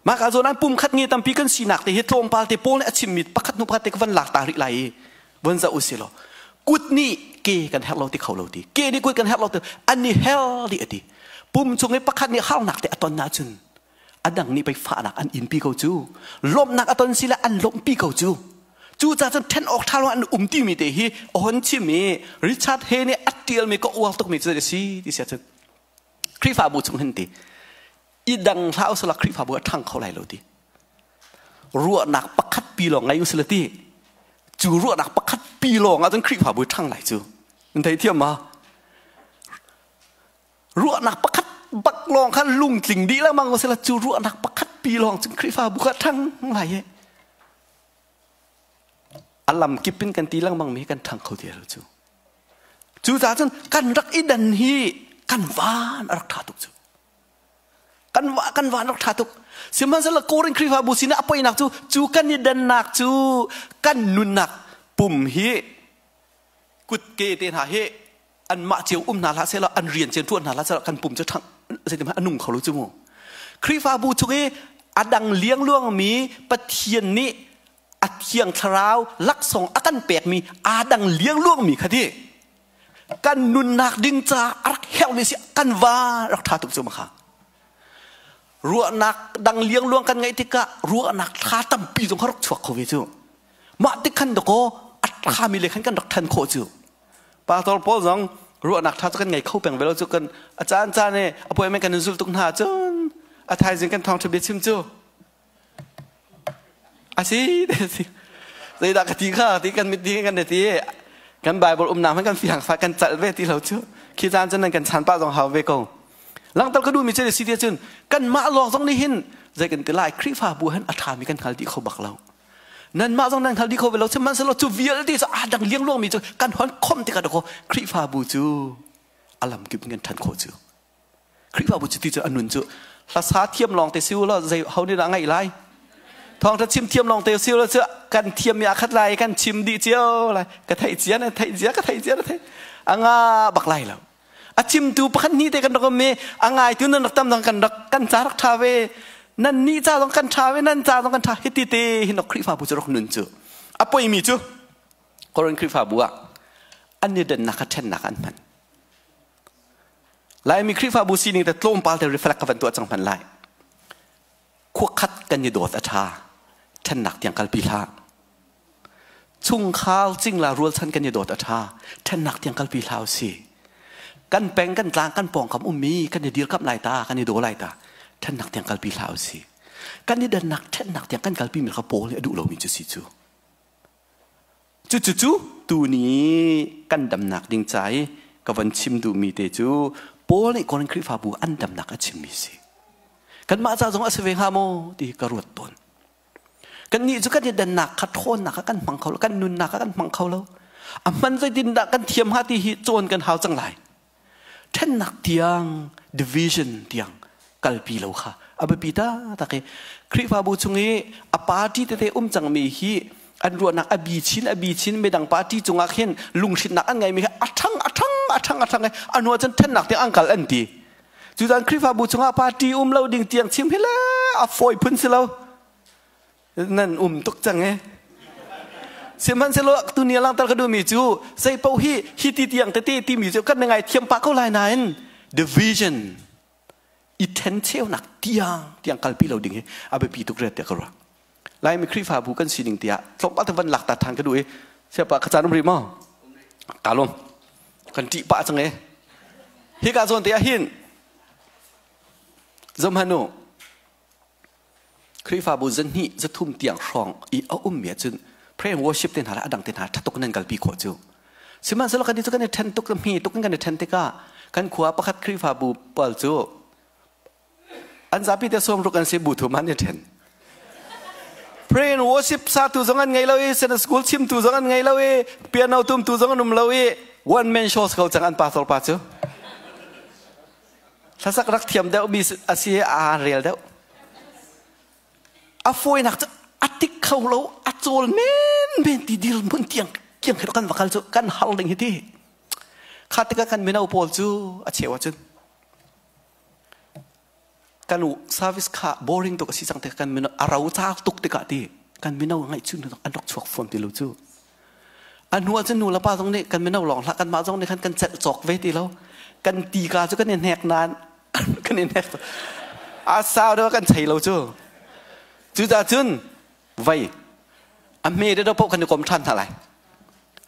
Mah ka zawn an pum khat nge tampi kan sinak te hi tlawmpal te Paul nih a chimmi pakhat hnu pakhat te ka van lak ta rih lai i von zoh usih law kut nih ke kan herh lo ti kho lo ti ke nih kut kan herh lo ti an i hel dih a ti. Pum chung i pakhat nih harnak te a ton ahcun a dang nih pei fahnak an inpi ko cu, lawmhnak a ton si le an lawmhpi ko cu. Cucaah cun ṭhen awk ṭha lo an um timi te hi a hon chim i Richard Hay nih a ṭialmi ka uar tukmi cu a si ti si ahcun Khrihfabu chung hin ti i dang hlah usila Khrihfabu a ṭhang kho lai lo ti. Ruahnak pakhat pi lawng ngei usila ti cu ruahnak pakhat pi lawng ahcun Khrihfabu ṭhang lai cu. Nan thei thiam ma? Ruahnak pakhat bak lawng khan lungtling dih lengmang usila cu ruahnak pakhat pi lawng cun Khrihfabu kha ṭhang lai i a lam kip in kan ti lengmang mi kan ṭhang kho ti lo cu. Cucaah cun kan rak i dan hi kan van a rak ṭha tuk cu. Kan va kan van rak ṭha tuk. Sihmanhsehlaw Korin Khrihfabu sinah a poinak cu cu kan i dannak cu kan nunnak pum hi kutke te hna hi anmah cio um hna hlah sehlaw, an rian cio ṭuan hna hlah sehlaw, kan pum cu ṭhang zeitin a nung kho lo cu mu. Khrihfabu chung i a dang liangluangmi Pathian nih a Thiang Thlarau laksawng a kan pekmi aa dang liangluangmi kha ti kan nunnak ding ca a rak herhmi si kan va rak ṭha tuk cu ma kha. Ruahnak dang liangluang kan ngeih tikah ruahnak thla tampi zong kha rak chuak kho ve cu. Mah tik khan dakaw a ṭhami le khan kan rak ṭhan khawh cu. Pastor Paul zong ruahnak ṭha cu kan ngei kho peng ve lo cu. Kan a caan caan i appointment kan in zul tuk hna cun a thaizing kan thawngṭha bia chim cu a si si zeidah ka ti kha ti kan mit ding kan ti kan Bible umnak hmanh kan fiang fa kan calh ve ti lo cu. Khi caan cun nan kan chan pah zong hau ve ko. Langter ka duhmi cu si ti cun kanmah lawng zong nih hin zei kan ti lai, Khrihfabu hin a ṭhami kan hngal dih kho bak lo. Nanmah zong nan hngal dih kho ve lo. Sihmanhsehlaw cu vialte cu aa dang liangluangmi cu kan hon khom tikah dakaw Khrihfabu cu a lam kip in kan ṭhan khawh cu. Khrihfabu cu ti cu a nun cu hlasa thiam lawng te si u law zei ho nih dah ngaih lai? Thawngṭha chim thiam lawng te si u law cu kan thiam mi a khat lai, kan chim dih cio lai, ka theih cia na theih cia, ka theih cia na theih a nga bak lai lo. A chimtu pakhat hnih te kan rak um i a ngaitu nan rak tam zong kan rak kan ca rak ṭha ve, nan nih ca zong kan ṭha ve, nan ca zong kan ṭha. Hiti te hin Khrihfabu cu rak nun cu. A poimi cu Korin Khrihfabu ah an i dannak kha ṭhennak an hman. Laimi Khrihfabu sining te tlawmpal te reflect ka van tuah cang hman lai. Khuakhat kan i dawt a ṭha, ṭhennak tiang kalpi hlah. Chungkhar cingla rualchan kan i dawt a ṭha, ṭhennak tiang kalpi hlah usih. Kan peng, kan tlang, kan pawngkam ummi kan i dirkamh lai ta, kan i daw lai ta, ṭhennak tiang kalpi hlah usih. Kan i dannak ṭhennak tiang kan kalpi mi kha Paul nih a duh lomi cu si cu. Cucu tuni kan damnak ding ca i ka van chim duhmi te cu Paul nih Korin Khrihfabu an damnak a chimmi si. Kanmah ca zong a si ve hnga maw ti ka ruat tawn. Kannih cu kan i dannak kha ṭhawnnak kha kan hmang kho lo, kan nunnak kha kan hmang kho lo. A hman zeitindah kan thiam hnga ti hi cawn kan hau cang lai. Ṭhennak tiang, division tiang kalpi lo kha a biapi taktak i Khrihfabu chung i a party tete um cangmi hi an ruahnak a bi chin a bi chin, midang party cungah khin lunghrinnak an ngeimi kha a ṭhang a ṭhang a ṭhang a ṭhang i a hnu ah cun ṭhennak tiang an kal an ti. Cucan Khrihfabu chungah party um lo ding tiang chim hi le a fawi phun si lo. Nan um tuk cang e. Sihmanhsehlaw tuni langhter ka duhmi cu zei paoh hi hi ti tiang tete timi cu kan ngai thiam pah ko lai nain division i then cheunak tiang tiang kalpi lo ding hi a biapi tuk riat tiah ka ruah. Laimi Khrihfabu kan sining tiah tlawmpal te van lak ta than ka duh i siapa ka caan um rih maw? Ka lawm. Kan ṭih pah cang e. Hika zawn te ah hin zohhmanh u. Khrihfabu zahnih zathum tiang hrawng i a ummi ahcun pray and worship te hna le a dang te hna ṭha tuk nan kalpi khawh cu. Sihmanhsehlaw kan cu kan i ṭhen tuk hmi tuk in kan i ṭhen tikah kan khua pakhat Khrihfabu pawl cu an zapi te 60 an si, bu thum an i ṭhen. Pray and worship satu zong an ngei lo i Sunday school chimtu zong an ngei lo i piano tumtu zong an um lo i one man show ko cang an pastor pa cu. Hlasak rak thiam deuh mi a si a rel deuh. A fawinak cu a tik kho lo, a cawl men men ti dir mun tiang kiang khi kan va kal cu kan har ding hi ti. Kha tikah kan mino pawl cu a cheu ahcun kan service kha boring tuk a si cang tikah kan mino a ro caak tuk tikah ti kan mino ngaihchun an rak chuak fawn ti lo cu. A hnu ahcun nu le pa zong nih kan mino lawng hlah kanmah zong nih khan kan celh cawk ve ti lo. Kan ti ka cu kan i hnek nain kan i hnek a sau deuh kan chei lo cu. Cucaah cun vei a hme deuh paoh kan i kom ṭhan hna lai.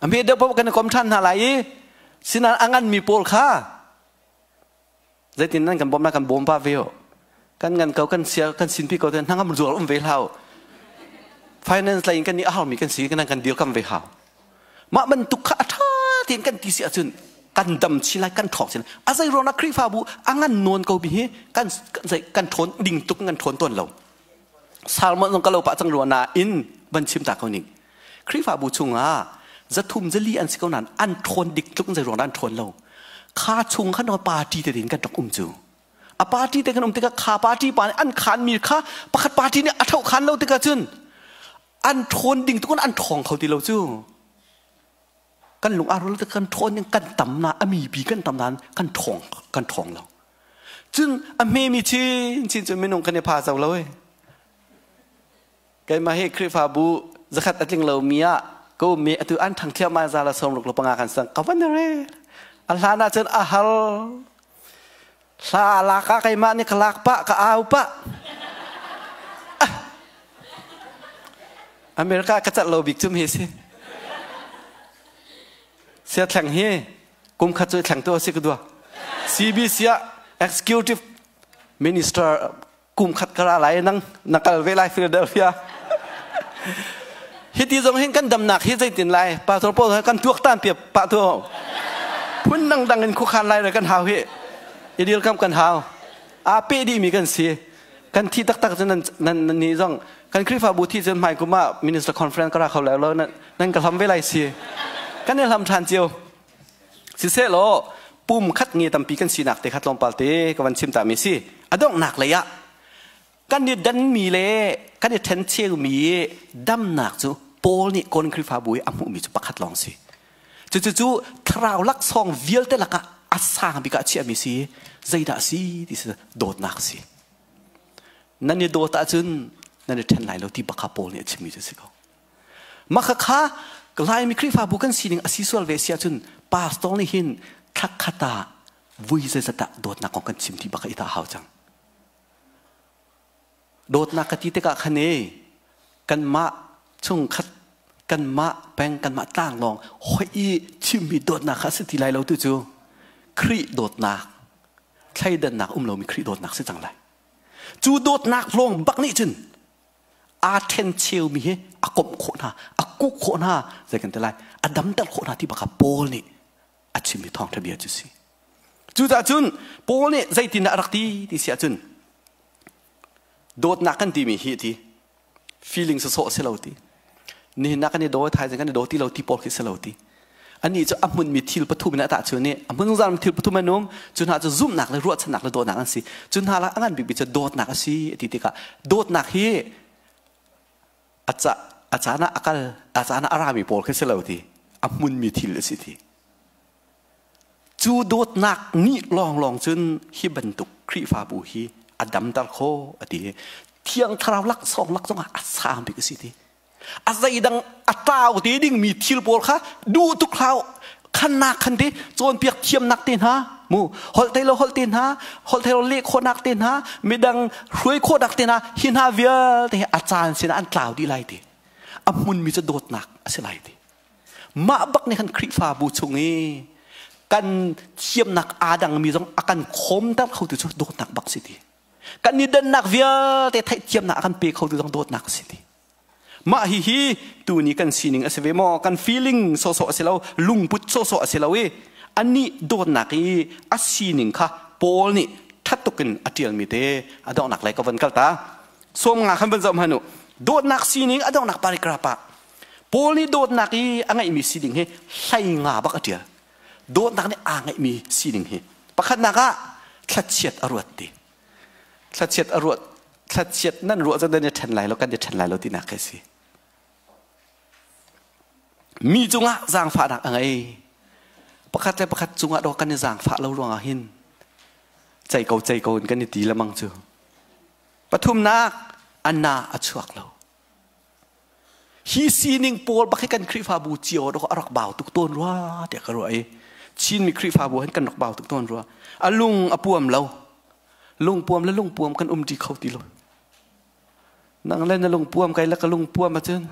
A hme deuh paoh kan i kom ṭhan hna lai i sinain a nganmi pawl kha zeitin nan kan bawm lai kan bawm pa ve kan ngan ko kan sia kan sinpi ko ten hnangam zual um ve hlau finance lei in kan nih a harmi kan si kan kan dir kam ve hau mah bantuk kha a tha tein kan ti si ahcun kan dam chin lai kan ṭhawng chin a zei ruang ah Khrihfabu a ngan nawn ko bi hi kan zei kan ṭhawn ding tuk kan ṭhawn tawn lo Salmon zong ka lo pah cang rua na in van chim ta ko ning Khrihfabu chungah zathum zali an si ko nain an ṭhawn dik tluk zei ruang dah an ṭhawn lo. Kha chung khan party te in kan rak um cu. A party te kan um tikah kha party pa nih an khanmi kha pakhat party nih a ṭhoh khan lo tikah cun an ṭhawn ding tukun an ṭhawng kho ti lo cu. Kan lung aa rual kan ṭhawn ding kan tam na a mipi kan tam nain kan ṭhawng kan ṭhawng lo. Cun a hmemi chin chin cu minung kan i pha zo lo e. Keimah hi Khrihfabu zakhat a tling lomi ah ka ummi atu an ṭhang thliahmah za la 65 kan sang ka van re. A hlan ah cun a har. Hla a lak ah keimah nih ka lak pah ka au pah. America ka cat lo bik cum hi si. Sia thleng hi kum khat cu thleng tu a si ka dua. CBC ah executive minister kum khat ka ra lai nang na kal ve lai Philadelphia. Hiti zong hin kan damnak hi zeitin lai pastor paul kan tuaktan piap pa tu phun dang dang in khukhan lai kan hau hi idil kam kan hau a pe dih mi kan si kan thi taktak cu nan nan ni zong kan Khrihfabu thi cun hmai kum ah minister conference ka ra kho lai lo nan ka hlam ve lai si kan i hlam than cio Siseh law pum khat nge tampi kan sinak te kha tlawmpal te ka van chim ta mi si. A donghnak lei ah kan i danmi le kan i ṭhencheumi damnak cu Paul nih Korin Khrihfabu i a hmuhmi cu pakhat lawng si. Cucu cu thlarau laksawng vialte lakah a sang bik ah a chiahmi si. Zeidah a si ti si dawtnak a si. Nan i dawt ahcun nan i ṭhen lai lo ti bak kha Paul nih a chimmi cu a si ko. Mah kha Laimi Khrihfabu kan sining a si sual ve si ahcun pastor nih hin thlakhat ah vui zeizat ah dawtnak kong kan chim ti bak i ta hau cang. Dawtnak ka ti tikah khan e kanmah chungkhat kanmah peng kanmah tlang lawng hoi i chimmi dawtnak kha a si ti lai lo tu cu Khrih dawtnak thleidannak um lomi Khrih dawtnak si cang lai. Cu dawtnak lawng bak nih cun aa ṭhen cheumi hi a komh khawh hna, a kuk khawh hna, zei kan ti lai, a damter khawh hna ti bak kha Paul nih a chimmi thawngṭha bia cu si. Cucaah cun Paul nih zeitindah a rak ti ti si ahcun dawtnak kan timi hi ti feeling sawsawh si lo ti nihin ah kan i daw thaizing kan i daw ti lo ti pawl khi si lo ti Anih cu a hmunmi thil pathum in a tah cu nih a hmun zungzalmi thil pathum an um. Cu hna cu zumhnak le ruahchannak le dawtnak an si. Cu hna lak a ngan bikmi cu dawtnak a si a ti tikah dawtnak hi a ca a caan ah a kal a caan ah a rami pawl khi si lo ti a hmunmi thil a si ti. Cu dawtnak nih lawnglawng cun hi bantuk Khrihfabu hi a damter khawh a ti. Thiang Thlarau laksawng lak zongah a sang bik a si ti. A zeidang a tlau te dingmi thil pawl kha duh tuk hlah khannak khan te cawnpiak thiamnak te hna mu holh thei lo holh te hna holh thei lo leh khawhnak te hna midang hruai khawhnak te hna hi hna vialte hi a caan sinah an tlau dih lai ti a hmunmi cu dawtnak a si lai ti mah bak nih khan Khrihfabu chung i kan thiamnak aa dangmi zong a kan khawmter khotu cu dawtnak bak si ti kan i dannak vialte theihthiamnak a kan pe khotu zong dawtnak a si ti Mah hihi tuni kan sining a si ve maw? Kan feeling sawhsawh a si lo, lungput sawhsawh a si lo i anih dawtnak i a sining kha Paul nih ṭhat tuk in a ṭialmi te a donghnak lei ka von kal ta. 50 khan van zoh hmanh u. Dawtnak sining a donghnak paragraph ah Paul nih dawtnak i a ngeihmi sining hi 15 bak a ṭial. Dawtnak nih aa ngeihmi sining hi. Pakhatnak ah Thlachiat a ruat ti. Thlachiat a ruat thlachiat nan ruah cu nan i ṭhen lai lo kan i ṭhen lai lo tinak khi si. Mi cungah zaangfahnak a ngei. Pakhat le pakhat cungah dawh kan i zaangfah lo ruangah hin cei ko cei ko in kan i ti lemang cu. Pathumnak, anna a chuak lo. Hi sining pawl bak hi kan Khrihfabu cio dawh a rak bau tuk tawn rua tiah ka ruah i Chinmi Khrihfabu hin kan rak bau tuk tawn rua. A lung a puam lo. Lungpuam le lungpuam kan um ṭi kho ti lo. Nang le na lungpuam kai le ka lungpuam ahcun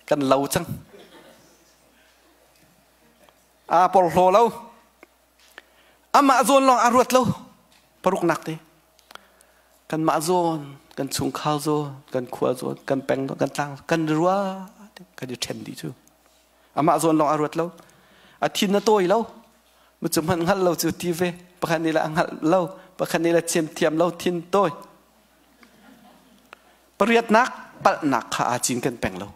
kan lo cang. Aa porhlaw lo. Amah zawn lawng aa ruat lo. Paruknak te. Kanmah zawn, kan chungkhar zawn, kan khua zawn, kan peng zawn, kan tlang, kan rua kan i ṭhen dih cu. Amah zawn lawng aa ruat lo. A thin a tawi lo. Cu hmanh hngalh lo cu ti ve. Pakhat nih le a hngalh lo, pakhat nih le chim thiam lo, thin tawi. Pariatnak palhnak kha aa cin kan peng lo.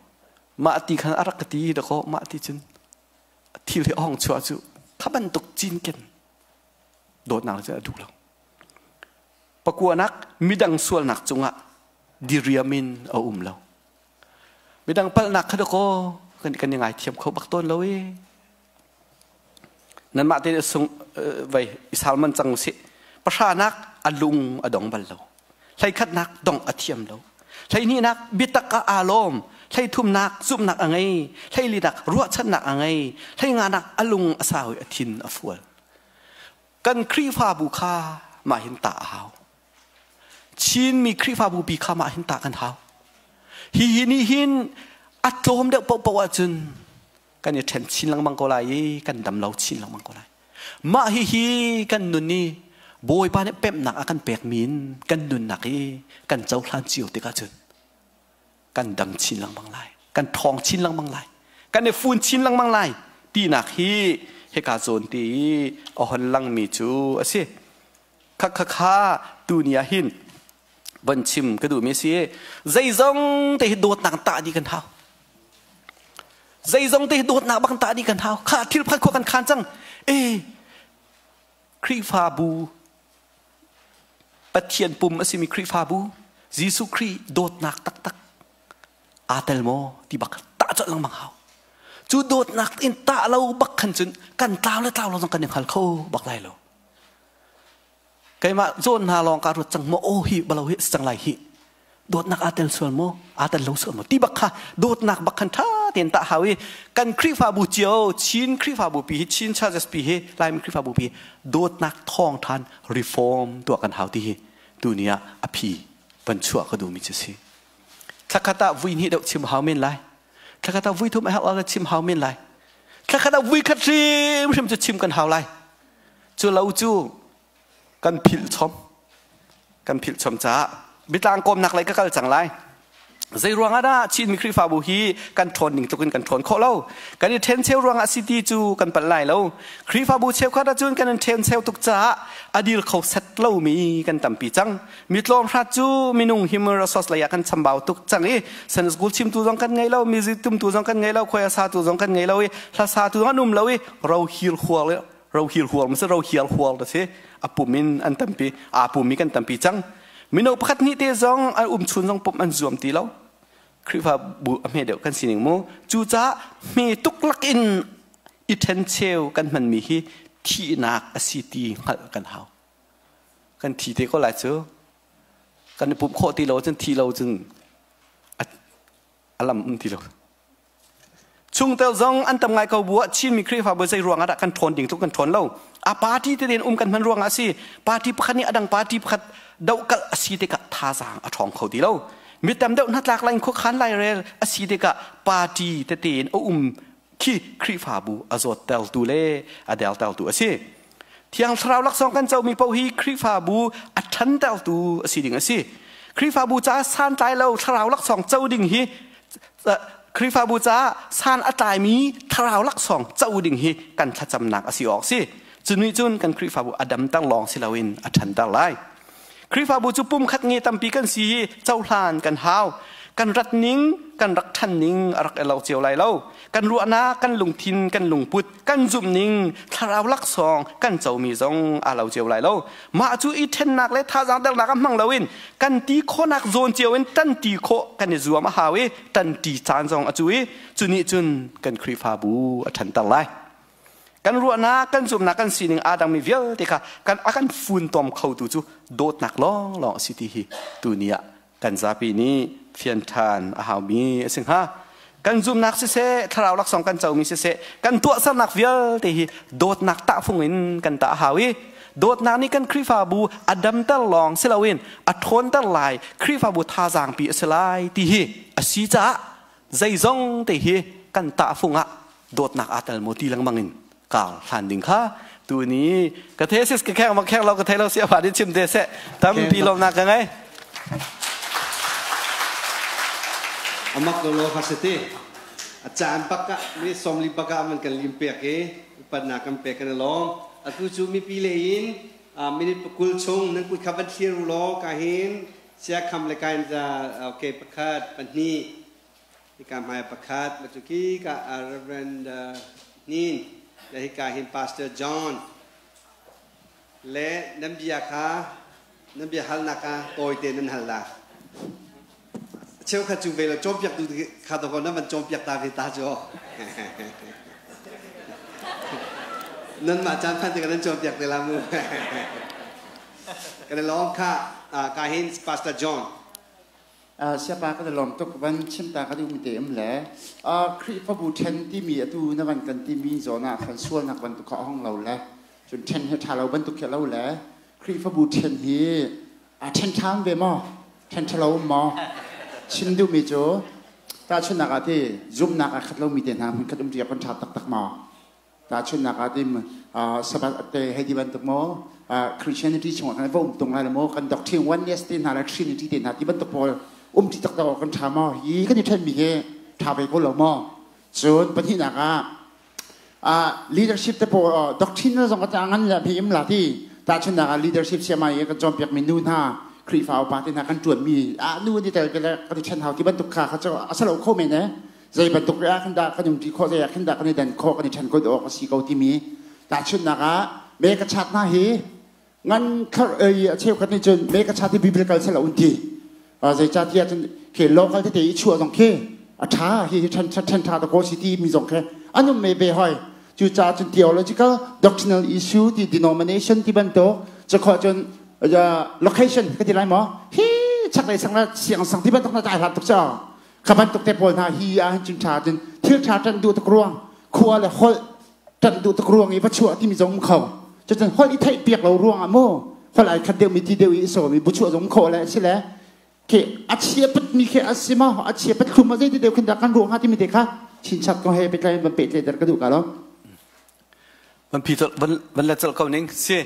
Mah ti khan a rak ka ti dakaw mah ti cun thil hi a hong chuah cu kha bantuk cinken dawtnak cu a duh lo. Pakuanak midang sualnak cungah diriam in a um lo. Midang palhnak kha dakaw kan kan i ngaithiam kho bak tawn lo i. Nanmah te sung vai i salman cang usih. Pahranak a lung a dong bal lo. Hleikhatnak dong a thiam lo. Hleihnihnak biatak ah aa lawm. Hleithumnak zumhnak a ngei. Hleilinak ruahchannak a ngei. Hleinganak a lung a sau i a thin a fual. Kan Khrihfabu kha mah hin tah a hau. Chinmi Khrihfabu pi kha mah hin tah kan hau. Hi hi nih hin a tlawm deuh paohpaoh ahcun kan i ṭhen chin lengmang ko lai i kan dam lo chin lengmang ko lai. Mah hihi kan nun i Bawipa nih pemhnak a kan pekmi in kan nunnak i kan cohlan cio tikah cun kan dam chin lengmang lai, kan ṭhawng chin lengmang lai, kan i fun chin lengmang lai tinak hi hika zawn te i a hon langmi cu a si. Kha kha kha tuni ah hin von chim ka duhmi a si. Zeizong te hi dawtnak tah dih kan hau. Zeizong te hi dawtnak bak tah dih kan hau. Kha thil pakhat khua kan khan cang. E Khrihfabu Pathian pum a simi Khrihfabu Jesuh Khrih dawtnak taktak aa tel maw ti bak tah colh lengmang hau. Cu dawtnak in tah lo bak khan cun kan tlau le tlau lo zong kan i hngal kho bak lai lo. Keimah zawn hna lawng ka ruat cang maw aw hi balo hi cang lai hi dawtnak aa tel sual maw aa tel lo sual maw ti bak kha dawtnak bak khan ṭha tein tah hau i kan Khrihfabu cio Chin Khrihfabu pi hi Chin Churches pi hi Laimi Khrihfabu pi dawtnak thawng ṭhan reform tuah kan hau ti hi tuni ah a phi van chuah ka duhmi cu si thlakhat ah vui hnih deuh chim hau men lai thlakhat ah vui thum a herh ah chim hau men lai thlakhat ah vui khat hrimhrim cu chim kan hau lai Cu lo cu kan philh chom. Kan philh chom caah biatlang kawmnak lei ka kal cang lai. Zei ruang ah dah Chinmi Khrihfabu hi kan ṭhawn ning tluk in kan ṭhawn khawh lo? Kan i ṭhencheu ruang ah si ti cu kan palh lai lo. Khrihfabu cheukhat ahcun kan in ṭhencheu tuk caah a dir kho set lomi kan tampi cang. Mi tlawm hrat cu minung human resource lei ah kan chambau tuk cang i Sunday school chimtu zong kan ngei lo, music tumtu zong kan ngei lo, choir satu zong kan ngei lo i hla satu zong an um lo i ro hir hual rohir hual ma si rohial hual ta si a pum in an tampi aa pum i kan tampi cang mino pakhat hnih te zong an um chun zong pum an zuam ti lo Khrihfabu a hme deuh kan sining mu cucaah hme tuk lak in i ṭhencheu kan hmanmi hi thihnak a si ti hngalh kan hau kan thi te ko lai cu kan i pumh khawh ti lo cun thi lo cun a lam um ti lo Chungtel zong an tam ngai ko bu ah Chinmi Khrihfabu zei ruang ah dah kan ṭhawn ding tluk kan ṭhawn lo. A party te in um kan hman ruang ah a si. Party pakhat nih a dang party pakhat dohkalh a si tikah thazaang a ṭhawng kho ti lo. Mi tam deuh hnatlak lai in khuakhan lairel a si tikah party tete in a um khi Khrihfabu a zawttertu le a dertertu a si. Thiang Thlarau laksawng kan comi paoh hi Khrihfabu a ṭhantertu a si ding a si. Khrihfabu caah santlai lo Thlarau laksawng co ding hi Khrihfabu caah san a tlaimi thlarau laksawng co ding hi kan thlacamnak a si awk si. Cu nih cun kan Khrihfabu a damter lawng si loin a ṭhanter lai. Khrihfabu cu pumkhat nge tampi kan si i cohlan kan hau. Kan rat ning, kan rak ṭhan ning a rak i lo cio lai lo. Kan ruahnak, kan lungthin, kan lungput, kan zumhning, thlarau laksawng kan comi zong aa lo cio lai lo. Mah cu i ṭhennak le thazaang dernak ah hmang loin kan ti khawhnak zawn cio in ṭanṭi khawh kan i zuam a hau i ṭanṭi caan zong a cu i cu nih cun kan Khrihfabu a ṭhanter lai. Kan ruahnak, kan zumhnak, kan sining aa dangmi vialte kha kan a kan funtom khotu cu dawtnak lawnglawng a si ti hi tuni ah kan zapi nih fian ṭhan a haumi a si hnga. Kan zumhnak siseh, thlarau laksawng kan comi siseh, kan tuahsernak vialte hi dawtnak tahfung in kan tah a hau i dawtnak nih kan Khrihfabu a damter lawng si loin a ṭhawnter lai, Khrihfabu thazaangpi a si lai ti hi a si caah zeizong te hi kan tahfung ah dawtnak aa tel maw ti lengmang in kar hlan ding kha tuni ka thesis ka kheng ma kheng lo ka thei lo sia fa din chim te se tampi lawmnak ka ngei. Amak lo lo kha sete a caan baka mi somli baka man kan lim pek i upat kan pek kan lawm. Atu cu mipi le in minute pakul chung nan kut kha van thlir u law ka hin sia kham le kain za. Okay, pakhat, pahnih, hika hmai pakhat, matuki ka Reverend Nin le hika hin Pastor John le nan bia kha, nan bia halnak kha tawite nan hal la. Cheukhat cu ve lo cawnpiak tu kha to nan van cawnpiak ta ve ta cu nan mah caan phan te kan nan cawnpiak te la mu. Kan lawm kha ka hin Pastor John. Siapa ka lawm tuk. Van chim ta ka duh mi te um le Khrihfabu then timi atu na van kan timi zawn ah khan sualnak bantuk kha hong lo le cun then he tha lo bantuk khi lo le Khrihfabu then hi a then ṭhan ve maw, then ṭha lo maw? Chim duh mi cu tahchunhnak ah ti zumhnak a khat lo mi te hna hmun khat um ṭi kan ṭha taktak maw? Tahchunhnak ah tim Sabbath te hei ti bantuk maw, Christianity chungah kan va um tung lai maw, kan doctrine oneness te hna le Trinity te hna ti bantuk pawl um ti taktak awk kan ṭha maw? Hi kan i ṭhen mi hi ṭha ve ko lo maw? Cun pahnihnak ah leadership te pawl doctrine zong ka ngan le mi im la ti. Tahchunhnak ah leadership siamai i kan cawnpiak mi nu hna, Khrihfa upa te hna kan ṭuan mi ah nu an i tel le kan i ṭhen hau ti bantuk kha kha cu a salo kho men e. Zei bantuk ah khin dah kan umṭi khawh, zei ah khin dah kan i dan khawh, kan i ṭhen khawh awk a si ko timi. Tahchunhnak ah me ka chat hna hi ngan thlar ei a cheukhat nih cun me ka chat hi biblical sel un ti, zeicahtiah cun khi local tete i chuah zong khi a ṭha, hi hi ṭhen ṭhen ṭha ta ko si ti mi zong khi an um me ve hoi. Cucaah cun theological doctrinal issue ti, denomination ti bantuk cu cun location ka ti lai maw, hi chaklei sang la siang sang ti bantuk na dai hlat tuk cha kha bantuk te pawl hna hi ah hin cun ṭha cun thil ṭha ṭan duh tuk ruang, khua le holh ṭan duh tuk ruang i va chuah timi zong um kho. Cucun holh i theih piak lo ruang ah mu holh ai khat deuh mi ti deuh i sawm i bu chuah zong khawh le si le khi a chia pat mi khi a si maw, a chia pat thlum ma, zei ti deuh khin dah kan ruah hnga timi te kha chinchap ko he petlai van pehtlai der ka duh ka lo. Van phi van van la chal ko ning si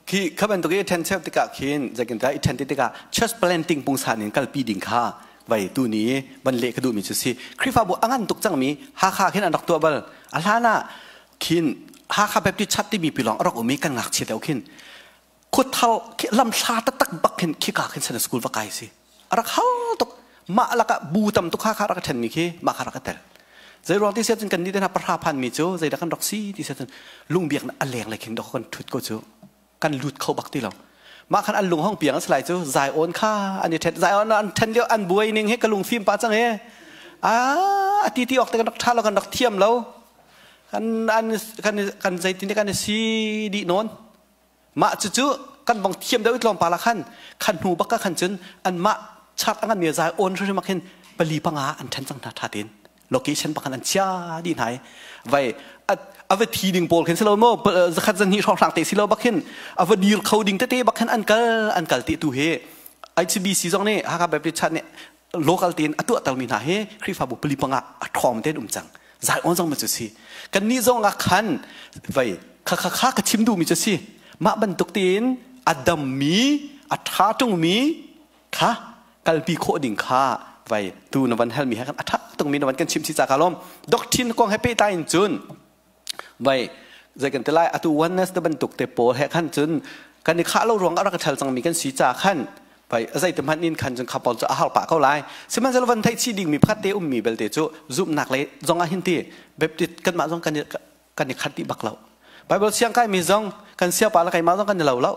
khi kha bantuk i ṭhen cheu tikah khin zeikin dah i ṭhen tikah church planting pungsan in kalpi ding kha vai tu ni van leh ka duhmi cu si. Khrihfabu a ngan tuk cangmi Hakha khin an rak tuah bal. A hlan ah khin Hakha Baptist Church timi pi lawng a rak um i kan ngakchia deuh khin khuathal lam hla taktak bak khin khika khin Sunday school va kai si a rak hal tuk. Mah lakah bu tam tuk Hakha rak ṭhenmi khi mah kha rak tel. Zei ruang ti sia cun kan nih te hna pahra phan mi cu zeidah kan rak si ti sia cun lungbiak a leng le khin dok kan ṭhut ko cu kan lut kho bak ti lo. Mah khan an lung hong piang a lai cu zai on kha an i ṭhen, zai on an ṭhen lio an buai ning he ka lung fim pa cang he a ti ti awk te kan rak ṭha lo, kan rak thiam lo, kan an kan kan zeitin kan si dih nawn. Mah cucu kan bang thiam deuh tlawmpal la khan khan hnu bak ka khan cun an mah chart angan mi zai on hrim khin pali panga an ṭhen cang hna. Ṭha tein location pakhan an chia dih hna i vai a va thi ding pawl khin si lo mo, zakhat zan hi hrawng hrang te si lo bak hin a va dir kho ding tete bak khin an kal an kal ti. Tu hi HBC zong nih, Hakha Baptist Church nih local tein a tuah mi hna hi Khrihfabu pali panga a ṭhawng tein um cang. Zai on zong ma cu si kan nih zong ah khan vai kha kha kha ka chim duh mi cu si. Mah bantuk tein a dam mi, a ṭha ṭung mi kha kalpi khawh ding kha vai tu na van hal mi he kan a ṭha tung mi na van kan chim si ca ka lawm. Doctrine kong he pehtlai in cun vai zei kan ti lai, atu oneness te bantuk te pawl he khan cun kan i khah lo ruang ah rak ṭhal cang mi kan si ca khan. Pai zei te hmanh in khan cun kha pawl cu a har pah ko lai. Sihmanhsehlaw van theih chih dingmi pakhat te ummi belte cu zumhnak lei zong ah hin ti Baptist kanmah zong kan kan i khat dih bak lo. Bible siang kaimi zong kan siapa le keimah zong kan i lo lo.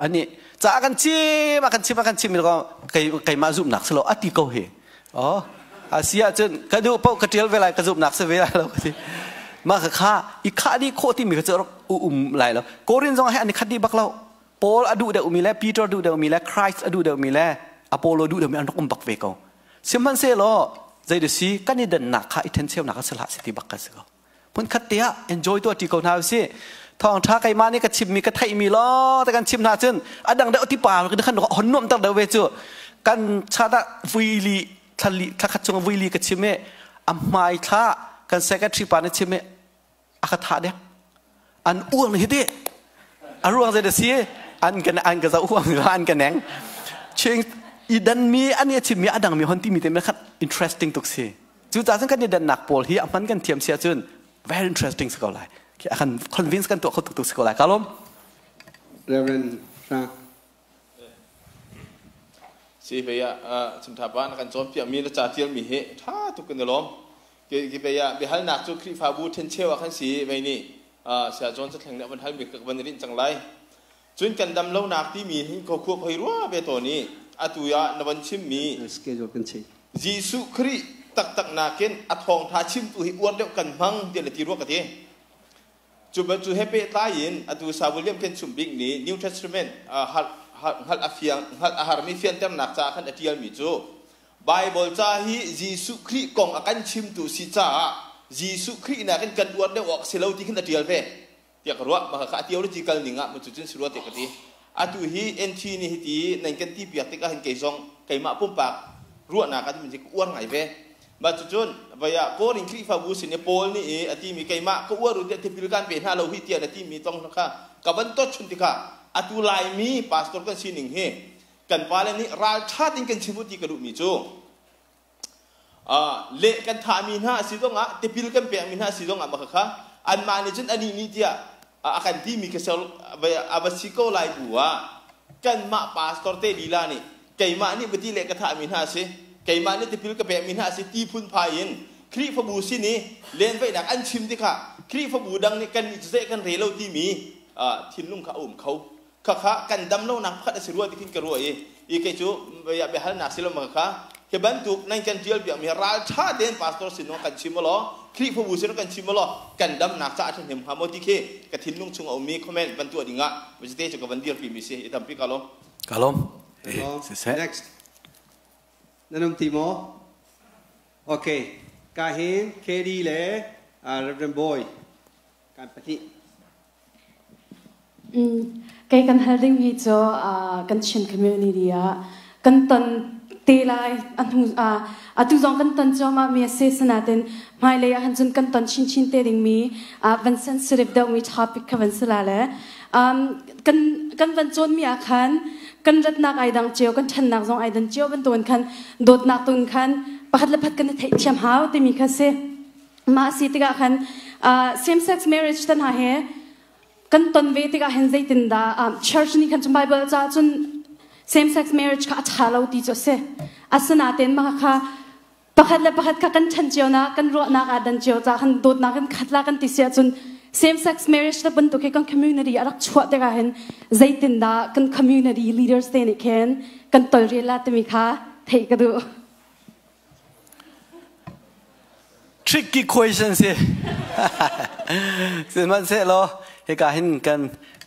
Ani ca kan chim a kan chim a kan chim ko kei keimah zumhnak si lo a ti ko hi. Oh a si ahcun ka duh paoh ka tial ve lai ka zumhnak si ve lai lo ka ti. Mah kha kha i khah dih khawh timi kha cu rak um lai lo. Korin zong he an i khat dih bak lo. Paul a duh deuhmi le Peter duh deuhmi le Christ a duh deuhmi le Apollo duh deuhmi an rak um bak ve ko. Sihmanhsehlaw zei da si kan i dannak kha i ṭhencheunak a si hlah si ti bak kan si ko. Hmunkhat te ah enjoy tuah ṭi ko hna usih. Thawngṭha keimah nih ka chimmi ka theihmi law te kan chim hna cun a dang deuh ti pa kan hon nuam ter deuh ve cu. Kan chat ah vuili thlali thlakhat chung vuili ka chim i a hmai thla kan secretary pa nih chim i a ka thah dek an uang hi ti a ruang zei da si an kan an ka zoh huang an ka neng ching i dan mi an i chim mi a dang mi hon ti mi te me khat interesting tuk si cu ca cun kan i dannak pawl hi a hman kan thiam sia cun very interesting si ko lai a kan convince kan tuah kho tuk tuk si ko lai kalom Reverend Frank Si ve ah chimtha pa na kan cawnpiak mi na ca tial mi hi tha tuk kan i lawm. Ki ve ah biahalnak cu Khrihfabu ṭhencheu ah khan si vei nih Saya John Cathleng nih a van hal mi ka van rinh cang lai. Cun kan dam lonak timi hin ko khua khoi rua ve tawn i atu ah na van chim mi schedule kan chei. Jesuh Khrih taktak nakin a thawngtha chimtu hi uar deuh kan hmang tiah na ti rua ka ti. Cu cu he pehtlai in atu Sa William Khen Chum Bik nih New Testament hngalh a fiang hngalh a harmi fianternak ca khan a ṭialmi cu Bible ca hi Jesuh Khrih kong a kan chimtu si caah Jesuh Khrih nakin kan uar deuh awk si lo ti khin a ṭial ve tiah ka ruah. Mah kha a theological ning ah cu cun si rua tiah ka ti. Atu hi NT nih hiti nan kan ti piak tikah hin kei zong keimah pumpak ruahnak ah ka uar ngai ve. Mah cucun vaya Korin Khrihfabu sin i Paul nih i a timi keimah ka uar u tiah tipil kan pe hna lo hi tiah na timi tong kha ka van tot chun tikah atu Laimi pastor kan sining hi kan pale nih ralṭha tein kan chim u ti ka duhmi cu leh kan thahmi hna a si zongah tipil kan pekmi hna a si zongah mah kha anmah nih cun anih nih tiah a kan timi ka a va si ko lai bu ah kanmah pastor te lila nih keimah nih bati le ka thahmi hna a si keimah nih tipil ka pekmi hna a si ti phunphai in Khrihfabu sin i lenvaihnak an chim tikah Khrihfabu dang nih kan nih cu zei kan re lo timi thinlung kha a um kho khakha kan dam lonak pakhat a si rua ti khin ka ruah i i kei cu biahalnak si lo ma kha hi bantuk nan kan tial piakmi raltha tein pastor sin kan chim law Khrihfabu sin kan chim law kan damnak caah ṭhahnem hnga maw ti khi ka thinlung chung a ummi comment van tuah dingah te cu ka van dirpi mi si i tampi ka lawm Ka lawm. Siseh. Next. Nan um ti maw? Okay. Ka hin KD le Reverend Boy kan pahnih. Kei kan hal ding hi cu kan Chin community ah kan ton te lai atu zong kan ton cuahmah mi a si sinain hmailei ah cun kan ton chinchin te ding mi van sensitive deuh mi topic kha van si la le kan kan van cawn mi ah khan kan ratnak ai dang cio kan ṭhannak zong ai dan cio bantukin khan dawtnak tun khan pakhat le pakhat kan i theihthiam hau timi kha si mah si tikah khan same sex marriage tan ha he kan ton ve tikah hin zeitindah church nih khan cun Bible ca cun same sex marriage kha a ṭha lo ti cu a si asinain mah kha pakhat le pakhat kha kan ṭhen cio na kan ruahnak aa dan cio ca kan dawtnak in khat la kan ti si ahcun same sex marriage te bantuk hi kan community a rak chuah tikah hin zeitindah kan community leaders te nih khin kan tolrel la timi kha theih ka duh. Tricky question si. Sihmanhsehlaw hika hin kan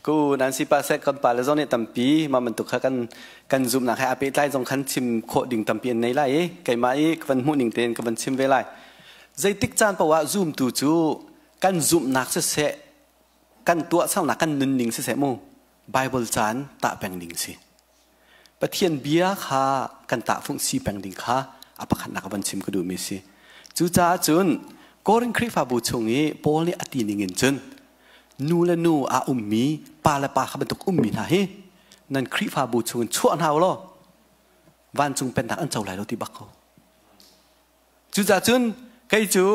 ku Nancy pa sek kan pa le zong nih tampi mah bantuk kha kan kan zumhnak he a pehtlai zong khan chim khawh ding tampi an nei lai i keimah i ka van hmuh ning tein ka van chim ve lai. Zeitik caan paoh ah zumtu cu kan zumhnak siseh kan tuahsernak kan nunning siseh mu Bible caan tah peng ding si. Pathian bia kha kan tahfung si peng ding kha a pakhatnak van chim ka duhmi si. Cucaah cun Korin Khrihfabu chung i Paul nih a ti ning in cun nu le nu aa ummi pa le pa kha bantuk ummi hna hi nan Khrihfabu chung in chuah hna u law vancung pennak an co lai lo ti bak ko. Cucaah cun kei cu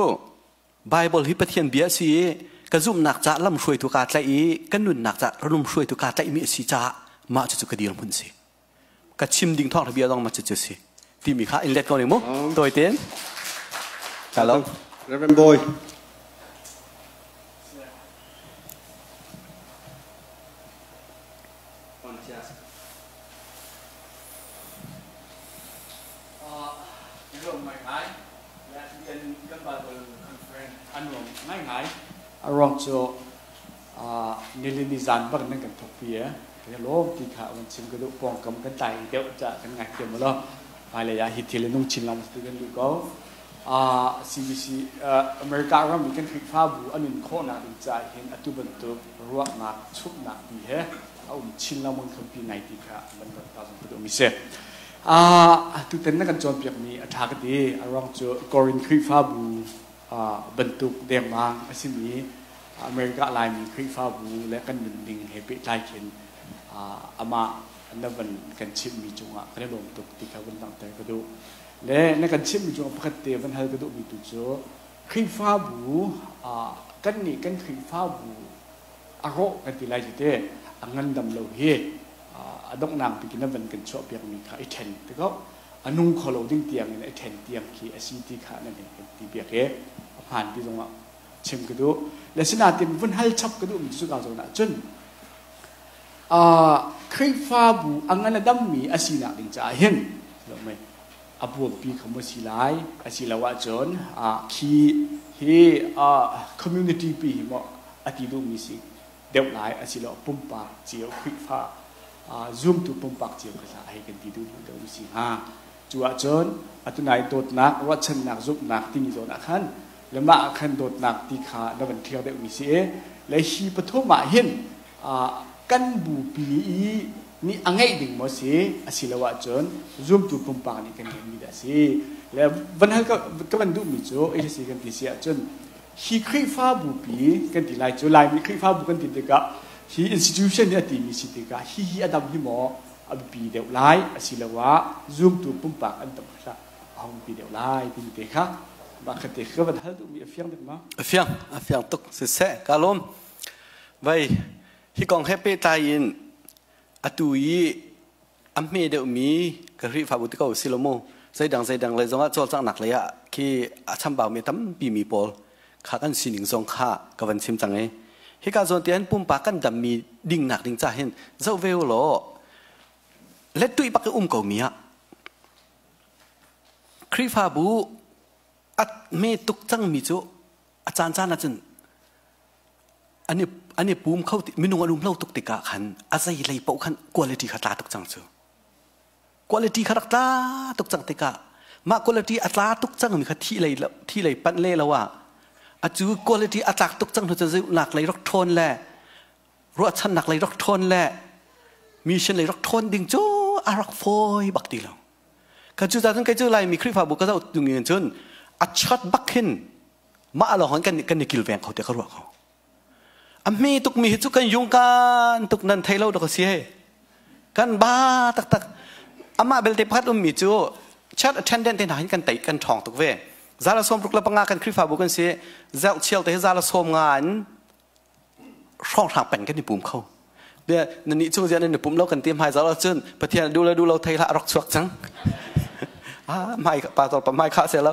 Bible hi Pathian bia a si i ka zumhnak caah lamhruaitu kaa tlaih i ka nunnak caah lamhruaitu kaa tlaihmi a si caah mah cucu ka dirhmun si. Ka chim ding thawng bia dong ma chu chu si. Timi kha in let ko ning mu. Toi ten. Hello. Reverend Boy. A ruang cu nilini zan bak nan kan thok pi e kan lawm ti kha van chim ka duh pawngkam kan tlai deuh ca kan ngai thiam lo hmailei ah hi thil nung chin lang tu kan duh ko. CBC America ram i kan Khrihfabu an in khawhnak ding ca hin atu bantuk ruahnak chuknak ti he a um chin lengmang khampi ngai ti kha van rat ta zong ka duh mi si. Tutan na kan cawnpiak mi a ṭha ka ti. A ruang cu Korin Khrihfabu bantuk dengmang a simi America Laimi Khrihfabu le kan nunning he pehtlai khin amah na van kan chimhmi cungah kan i lawm tuk ti kha van langhter ka duh. Le na kan chimhmi cungah pakhat te van hal ka duhmi tu cu Khrihfabu kan nih kan Khrihfabu a rawh kan ti lai cu te a ngandam lo hi a donghnak bik in a van kan chuahpiakmi kha i ṭhen ti ko a nung kho lo ding tiang in i ṭhen tiang khi a si ti kha nan kan ti piak i a hmaan ti zongah chim ka duh. Le sinain vun hal chap ka duhmi cu cuka zawn ah cun Khrihfabu a ngan a dammi a sinak ding caah hin a buampi kho maw si lai asilo ahcun khi hi community pi hi maw a ti duhmi si deuh lai asilo pumpak cio Khrihfa zumtu pumpak cio kha hei kan ti duh deuh si hnga. Cu ahcun atunai dawtnak ruahchannak zumhnak timi zawn ah khan le mah ah khan dawtnak ti kha na van clear deuh mi si i le hi pathum ah hin kan bupi i nih a ngeih ding maw si asilo ahcun zumtu pumpak nih kan ngeih mi dah si le van hal ka van duh mi cu HC kan ti si ahcun hi Khrihfabu pi kan ti lai cu Laimi Khrihfabu kan ti tikah hi institution nih a ti mi si tikah hi hi a dam hi maw a biapi deuh lai asiloah zumtu pumpak an tam hlah a hung pi deuh lai timi te kha mah kha te kha van hal duhmi a fiang deuh ma? A fiang, a fiang tuk. Siseh, ka lawm. Vai hi kong he pehtlai in atu i a hme deuhmi ka Khrihfabu ti ko si lo mu. Zeidang zeidang lei zongah cawlcanghnak lei ah khi a chambau mi tampi mi pawl kha kan sining zong kha ka van chim cang i hika zawn tian pumpak kan dammi dingnak ding ca hin zoh ve u law let tuih bak i um ko mi ah Khrihfabu a hme tuk cangmi cu a caancaan ahcun an i pum kho minung an um lo tuk tikah khan a zei lei paoh khan quality kha tla tuk cang cu. Quality kha rak tla tuk cang tikah mah quality a tla tuk cangmi kha thi lei thi lei panh le lo ah a cu quality a tlak tuk cang hnu cun nak lei rak ṭhawn le ruahchannak lei rak ṭhawn le mission lei rak ṭhawn ding cu a rak fawi bak ti lo. Ka cu cun kei cu Laimi Khrihfabu ka zoh tung in cun a chat bak hin mah lawng kan kan i kilveng kho te ka ruah ko. A hme tuk mi hi cu kan yungkan tuk nan thei lo dok si he. Kan ba taktak. Amah belte pakhat um mi cu church attendant te hna hin kan tei kan ṭhawng tuk ve. Zala sawm ruk le panga kan Khrihfabu kan si zelh chial te hi zala sawm nga in hrawnghrang peng kan i pum kho. Bia na nih chung zian na pum lo kan ti hmai zal cun Pathian du le du lo thei hlah rak chuak cang. Ah mai pa tor pa mai kha se lo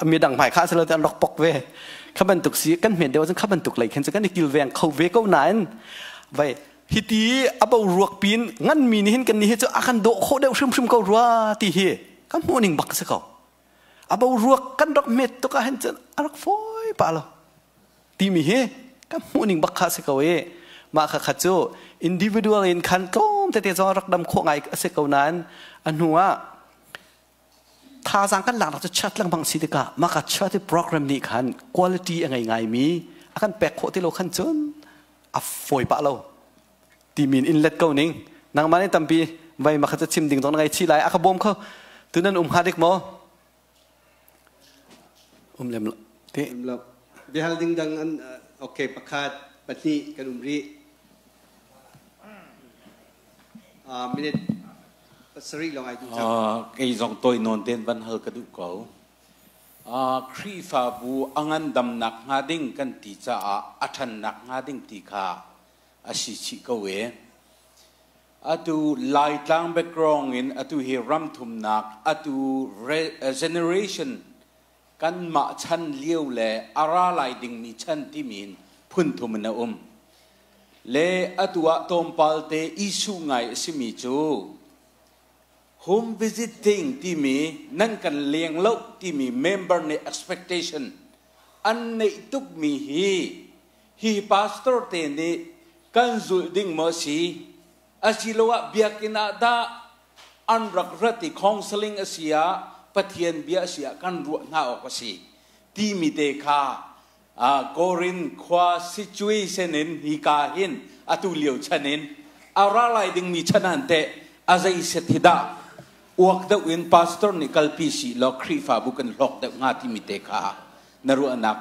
mi dang mai kha se lo tan rak pok ve. Kha bantuk si kan hmen deuh cun kha bantuk lei khin cu kan i kilveng kho ve ko nain vai hiti abo ruak pin ngan mi nih hin kan ni hi cu a kan dawh khawh deuh hrimhrim ko rua ti hi kan hmuh ning bak si ko. Abo ruak kan rak met tuk ah hin cun a rak fawi pa lo. Timi hi kan hmuhning bak kha si ko i mah kha kha cu individual in khan tlawm tete zong rak dam khawh ngai a si ko nain a hnu ah thazaang kan laknak cu chat lengmang si tikah mah ka chat program nih khan quality a ngei ngaimi a kan pek khawh ti lo khan cun a fawi pah lo timi in let ko ning. Nangmah nih tampi vai ma kha cu chim ding zong na ngei chih lai a ka bawm kho tu nan um hnga dik maw? Um lem lo ti. Um lo. Biahal ding dang an okay pakhat pahnih kan um rih. Minute pasarih lawng ai duh cang. Kei zong toi nawn ten van hal ka duh ko. Khrihfabu a ngandamnak hnga ding kan ti caah a ṭhannak hnga ding ti kha a si chih ko e. Atu Laitlang background in atu hi ramthumnak atu generation kanmah chan lio le a ra lai dingmi chan timi in phun thum in a um. Le atu ah tlawmpal te issue ngai a simi cu home visiting timi nan kan leng lo timi member nih expectation an neih tukmi hi hi pastor te nih kan zulh ding maw si asiloah biakinn ah dah an rak rat i counseling a si ah Pathian bia a si ah kan ruah hna awk a si timi te kha Korin khua situation in hika hin atu lio chan in a ra lai dingmi chan an teh a zei set hi dah uak deuh in pastor nih kalpi si law Khrihfabu kan hlawk deuh hnga timi te kha na ruahnak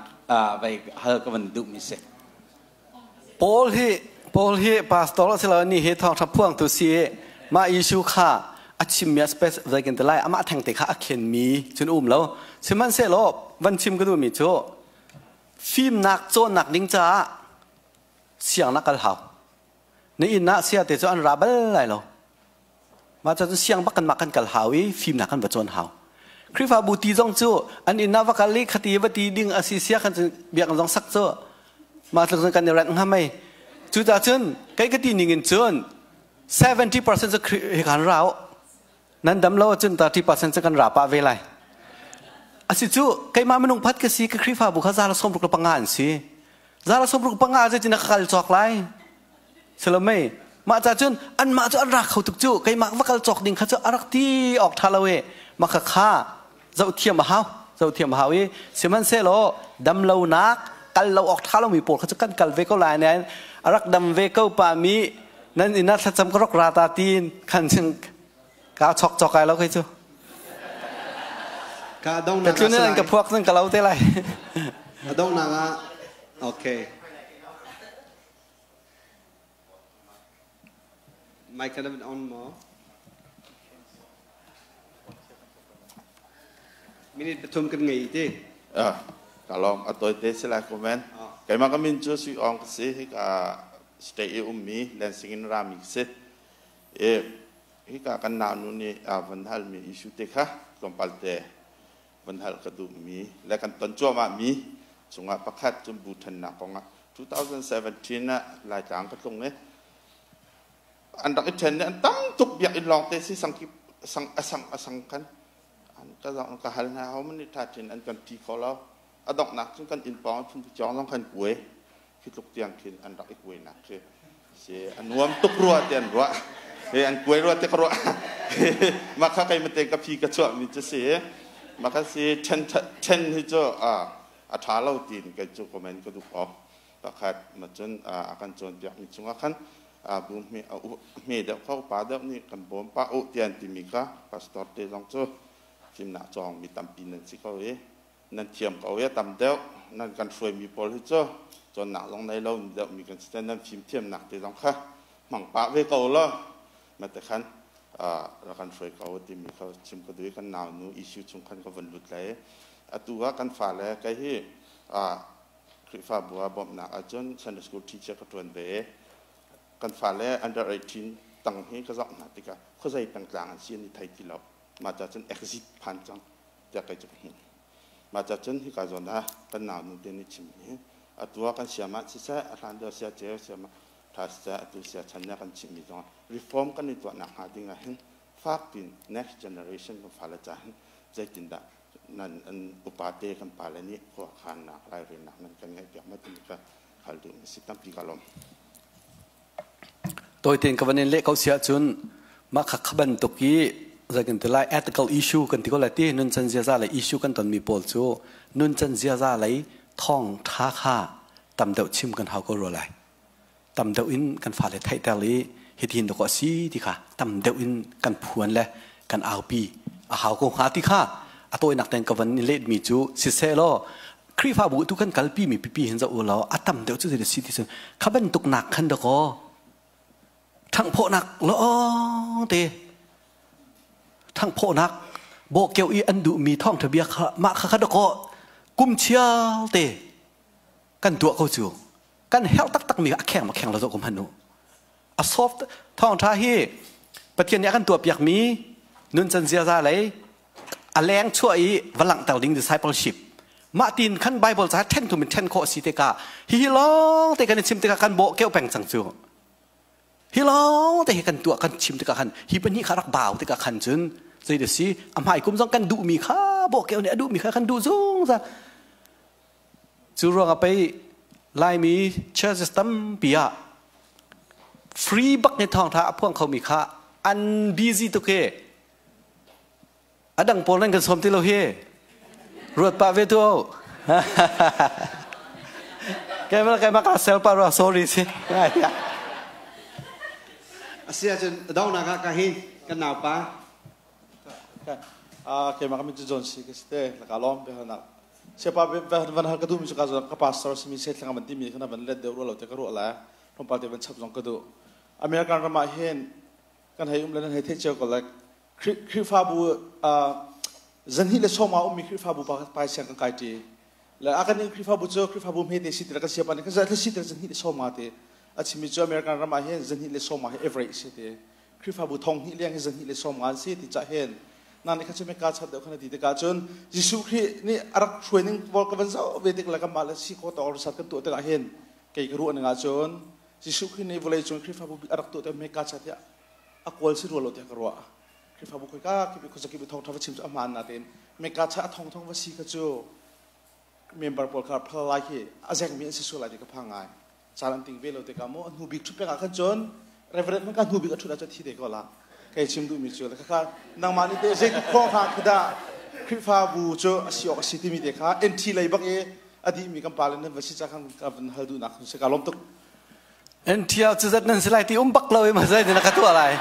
vai hal ka van duh mi si. Paul hi Paul hi pastor a si lo ni hi thawngtha phuangtu si mah issue kha a chimmi a space zei kan ti lai amah thengte kha a khenmi cun um lo sihmanhsehlaw van chim ka duhmi cu fimnak cawnnak ding caah siangnak kal hau na inn ah sia te cu an ra bal lai lo mah cu siang bak kan mah kan kal hau i fimnak kan va cawn hau Khrihfabu ti zong cu an inn ah va kal i khati va ti ding a si sia khan biakinn zong sak cu mah tluk cun kan i ranh hnga mei cucaah cun kei ka ti ning in cun 70% cu hi kan rau nan dam lo ahcun 30% cu kan ra pah ve lai asi cu keimah minung phat ka si ka Khrihfabu kha zala 65 an si zala 65 zeitin ka kal cawk lai Salome mah ca cun anmah cu an rak kho tuk cu keimah va kal cawk ding kha cu a rak ti awk ṭha lo e mah kha kha zoh thiam a hau zoh thiam a hau i sihmanhsehlaw damlonak kal lo awk ṭha lomi pawl kha cu kan kal ve ko lai nain a rak dam ve ko pa mi nan inn ah thlacam ka rak ra ta tin khan ching ka chok chok ai lo kai cu ka dong na tlun in ka phuak cun ka lo te lai a dong na nga okay Mic kan on maw? Minute pathum kan ngei ti. Ah, ka lawm a tawi te si lai comment. Keimah ka min cu Sui Ong ka si hi ka state i ummi Lansing in rami ka si. E hi ka kan nau nu nih a van halmi issue te kha tlawmpal te van hal ka duhmi le kan ton cuahmah mi chungah pakhat cun bu thennak kongah 2017 ah Laitlang ka tlung i an rak i then i an tam tuk biakinn lawng te si sang sang asang asang khan an ka zong ka hal hna ho man tha thin an kan ti kho lo a donghnak cun kan inn pawng phun chong zong khan kuai khi tluk tiang khin an rak i kuai nak khi si a nuam tuk rua te an ruah he an kuai rua te ka ruah mah kha kai mate ka phi ka chuah mi cu si mah kha si then then hi cu a a tha lo tin kai cu comment ka duh ko pakhat ma cun a kan cawn piak mi chungah khan bu hme hme deuh kho pa deuh nih kan bawm pa u tian timi kha pastor te zong cu fimnak cawng mi tampi nan si ko i nan thiam ko i a tam deuh nan kan hruaimi pawl hi cu cawnnak zong nei lo deuh mi kan si nan fim thiamnak te zong kha hmang pah ve ko law mate khan rak kan hruai ko timi kha chim ka duh i kan nau nu issue chung khan ka von lut lai atu ah kan fale kai hi Khrihfabu ah bawmhnak ahcun Sunday school teacher ka ṭuan ve kan fale under 18 tang hi ka zoh hna tikah khuazei pengtlang an si an i thei ti lo mah ca cun exit phan cang tiah kei cu ka hmuh. Mah ca cun hika zawn ah kan nau nu te nih chim hi atu ah kan siam ah siseh a hlan deuh sia ceu siam ah tha siseh atu sia chan nih kan chimmi zong reform kan i tuah nak hnga ding ah hin fak tin next generation kan fale ca hin zeitindah nan an upa te kan pale nih khua khannak lairelnak nan kan ngaih piak ma timi ka hal duh mi si tampi ka lawm. Tawitein ka van in leh ko si ahcun mah kha kha bantuk i zei kan ti lai ethical issue kan ti ko lai ti nuncan ziaza lei issue kan tonmi pawl cu nuncan ziaza lei thawng ṭha kha tam deuh chim kan hau ko rua lai. Tam deuh in kan fale theihter i hitin dawk a si ti kha tam deuh in kan phuan le kan aupi a hau ko hnga ti kha a tawinak ten ka van in letmi cu siseh law Khrihfabu tu kan kalpi mi pipi hin zoh u law a tam deuh cu zei si ti cun kha bantuk nak khan dakaw ṭhanghphawhnak lawng te ṭhanghphawhnak bawhkeuh i an duhmi thawngṭha bia kha mah kha kha dakaw kum chial te kan tuah ko cu kan herh taktak mi a kheng ma kheng lo zoh ko hmanh u. A soft thawngtha hi Pathian nih a kan tuahpiakmi nuncan ziaza lei a leng chuah i va langhter ding discipleship. Mah tin khan Bible ca then thum in then khawh si tikah hihi lawng te kan i chim tikah kan bawh keuh peng cang cu. Hi lawng te hi kan tuah kan chim tikah khan hi pahnih kha rak bau tikah khan cun zei da si a hmai kum zong kan duhmi kha bawh keuh nih a duhmi kha kan duh zungzal. Cu ruangah pei Laimi churches tampi ah free bak ni thawngtha a phuang khomi kha an busy tuk hi. A dang pawl nan kan sawm ti lo hi. Ruat pah ve tu. Keimah keimah ka sel pa rua sorry si. Asi ahcun donghnak ah ka hin kan naupa. Keimah ka min cu John si ka si te laka lawm pe nak. Siapa van hal ka duh mi cu ka ka pastor simi se thlang van ti mi kana van let deuh ro lo te ka ruah la. Tlawmpal te van chap zong ka duh. American ram ah hin kan hei um le nan hei theih cio ko like Khrihfabu zanhnih le sawm ah ummi Khrihfabu pa siang kan kai ṭi. Le a kan Khrihfabu cu Khrihfabu hmete si ti kan siapa nih kan zah si ti zanhnih le sawm te a chimmi cu American ram ah hin zanhnih le sawm hi average si ti. Khrihfabu thong hnih leng hi zanhnih le sawm an si ti cah hin na nih kha cu meka chat deuh khan ti tikah cun Jesuh Khrih nih a rak hruai ning pawl ka van zoh ve tik le kan mah le si kho tawk risat kan tuah tikah hin kei ka ruah ning ah cun Jesuh Khrih nih vawlei cung Khrihfabu a rak tuah te meka chat hi a kawl si rua lo tiah ka ruah. Khrihfabu khoika kip khuazakip i thawngṭha va chim cu a hmaan natein meka cha a thongthong va si kha cu member pawl kha phal lai khi a zengmi an si sual lai ti ka phang ngai. Caan an ting ve lo tikah maw a hnu bik ṭhut pek ah khan cun Reverend hmanh ka hnu bik a ṭhut ah cun thi te ko la. Kei chim duhmi cu khakha nangmah nih teh zeitluk khawh hnga khi dah Khrihfabu cu a si awk a si timi te kha NT lei bak i a dihmi kan pale nan va si ca khan ka van hal duhnak si ka lawm tuk. NTL cu zat nan si lai ti um bak lo i ma zei na ka tuah lai.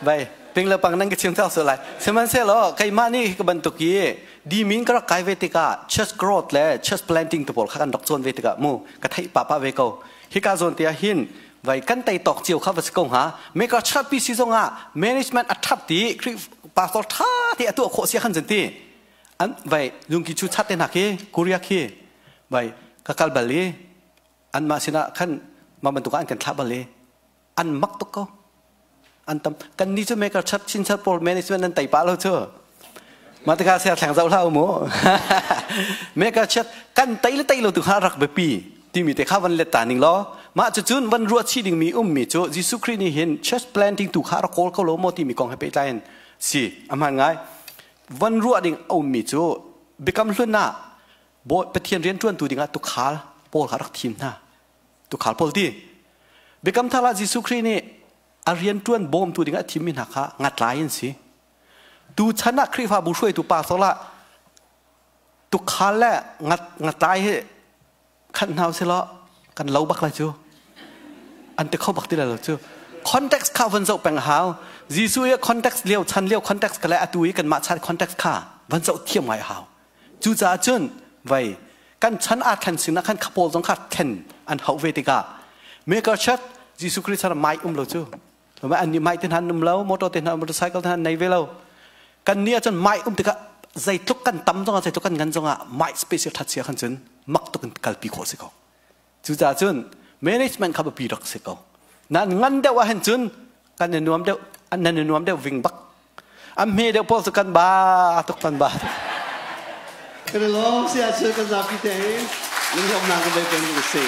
Bai ping le pang nan ka chim thak so lai. Sihmanhsehlaw keimah nih ka bantuk i dimin ka rak kai ve tikah church growth le church planting te pawl kha kan rak cawn ve tikah mu ka theih pa pa ve ko. Hika zawn te ah hin vai kan tei tawk cio kha va si ko hnga. Me ka church PC zong ah management a that ti Khrih pastor tha te a tuah khawh sia khan zan ti. An vai lungki chu chat te hna khi Korea khi vai ka kal bal i anmah sinah khan mah bantuk ah an kan thlah bal i an mak tuk ko an tam kan ni cu maker chat chin chat pawl management nan tei pah lo cu mah tikah sia thleng zoh hlah u mu maker chat kan tei le tei lo tu kha rak biapi timi te kha van let ta ning law mah cu cun van ruah chih dingmi ummi cu Jesuh Khrih nih hin church planting tu kha rak kawl ko lo maw timi kong he pehtlai in si a hmaan ngai van ruah ding a ummi cu biakam hlun ah Bawi Pathian rianṭuantu dingah tukhal pawl kha rak thim hna. Tukhal pawl ti. Biakam thar ah Jesuh Khrih nih a rianṭuan bawmtu dingah a thimmi hna kha ngatlai an si. Tu chan ah Khrihfabu hruaitu pastor lah tukhal le ngatlai hi khat hna usih law kan lo bak lai cu. An ti kho bak ti lai lo cu. Context kha van zoh peng a hau. Jesuh i context lio chan lio context ka le atu i kanmah chan context kha van zoh thiam ngai a hau. Cucaah cun vei kan chan aa thlen sinah khan khapawl zong kha thlen an hauh ve tikah maker chat Jesuh Christ chan mai um lo cu an nih mai te hna um lo motor te hna motorcycle te hna nei ve lo kan nih ahcun mai um tikah zeitluk kan tam zongah zeitluk kan ngan zongah mai special that sia khan cun mak tuk in kalpi khawh si ko cucaah cun management kha biapi rak si ko nan ngan deuh ah hin cun kan i nuam deuh nan i nuam deuh ving bak an hme deuh pawl cu kan ba tuk kan ba Kan i lawm si ahcun kan zapi te hi lunghlawmnak kan bei peng si.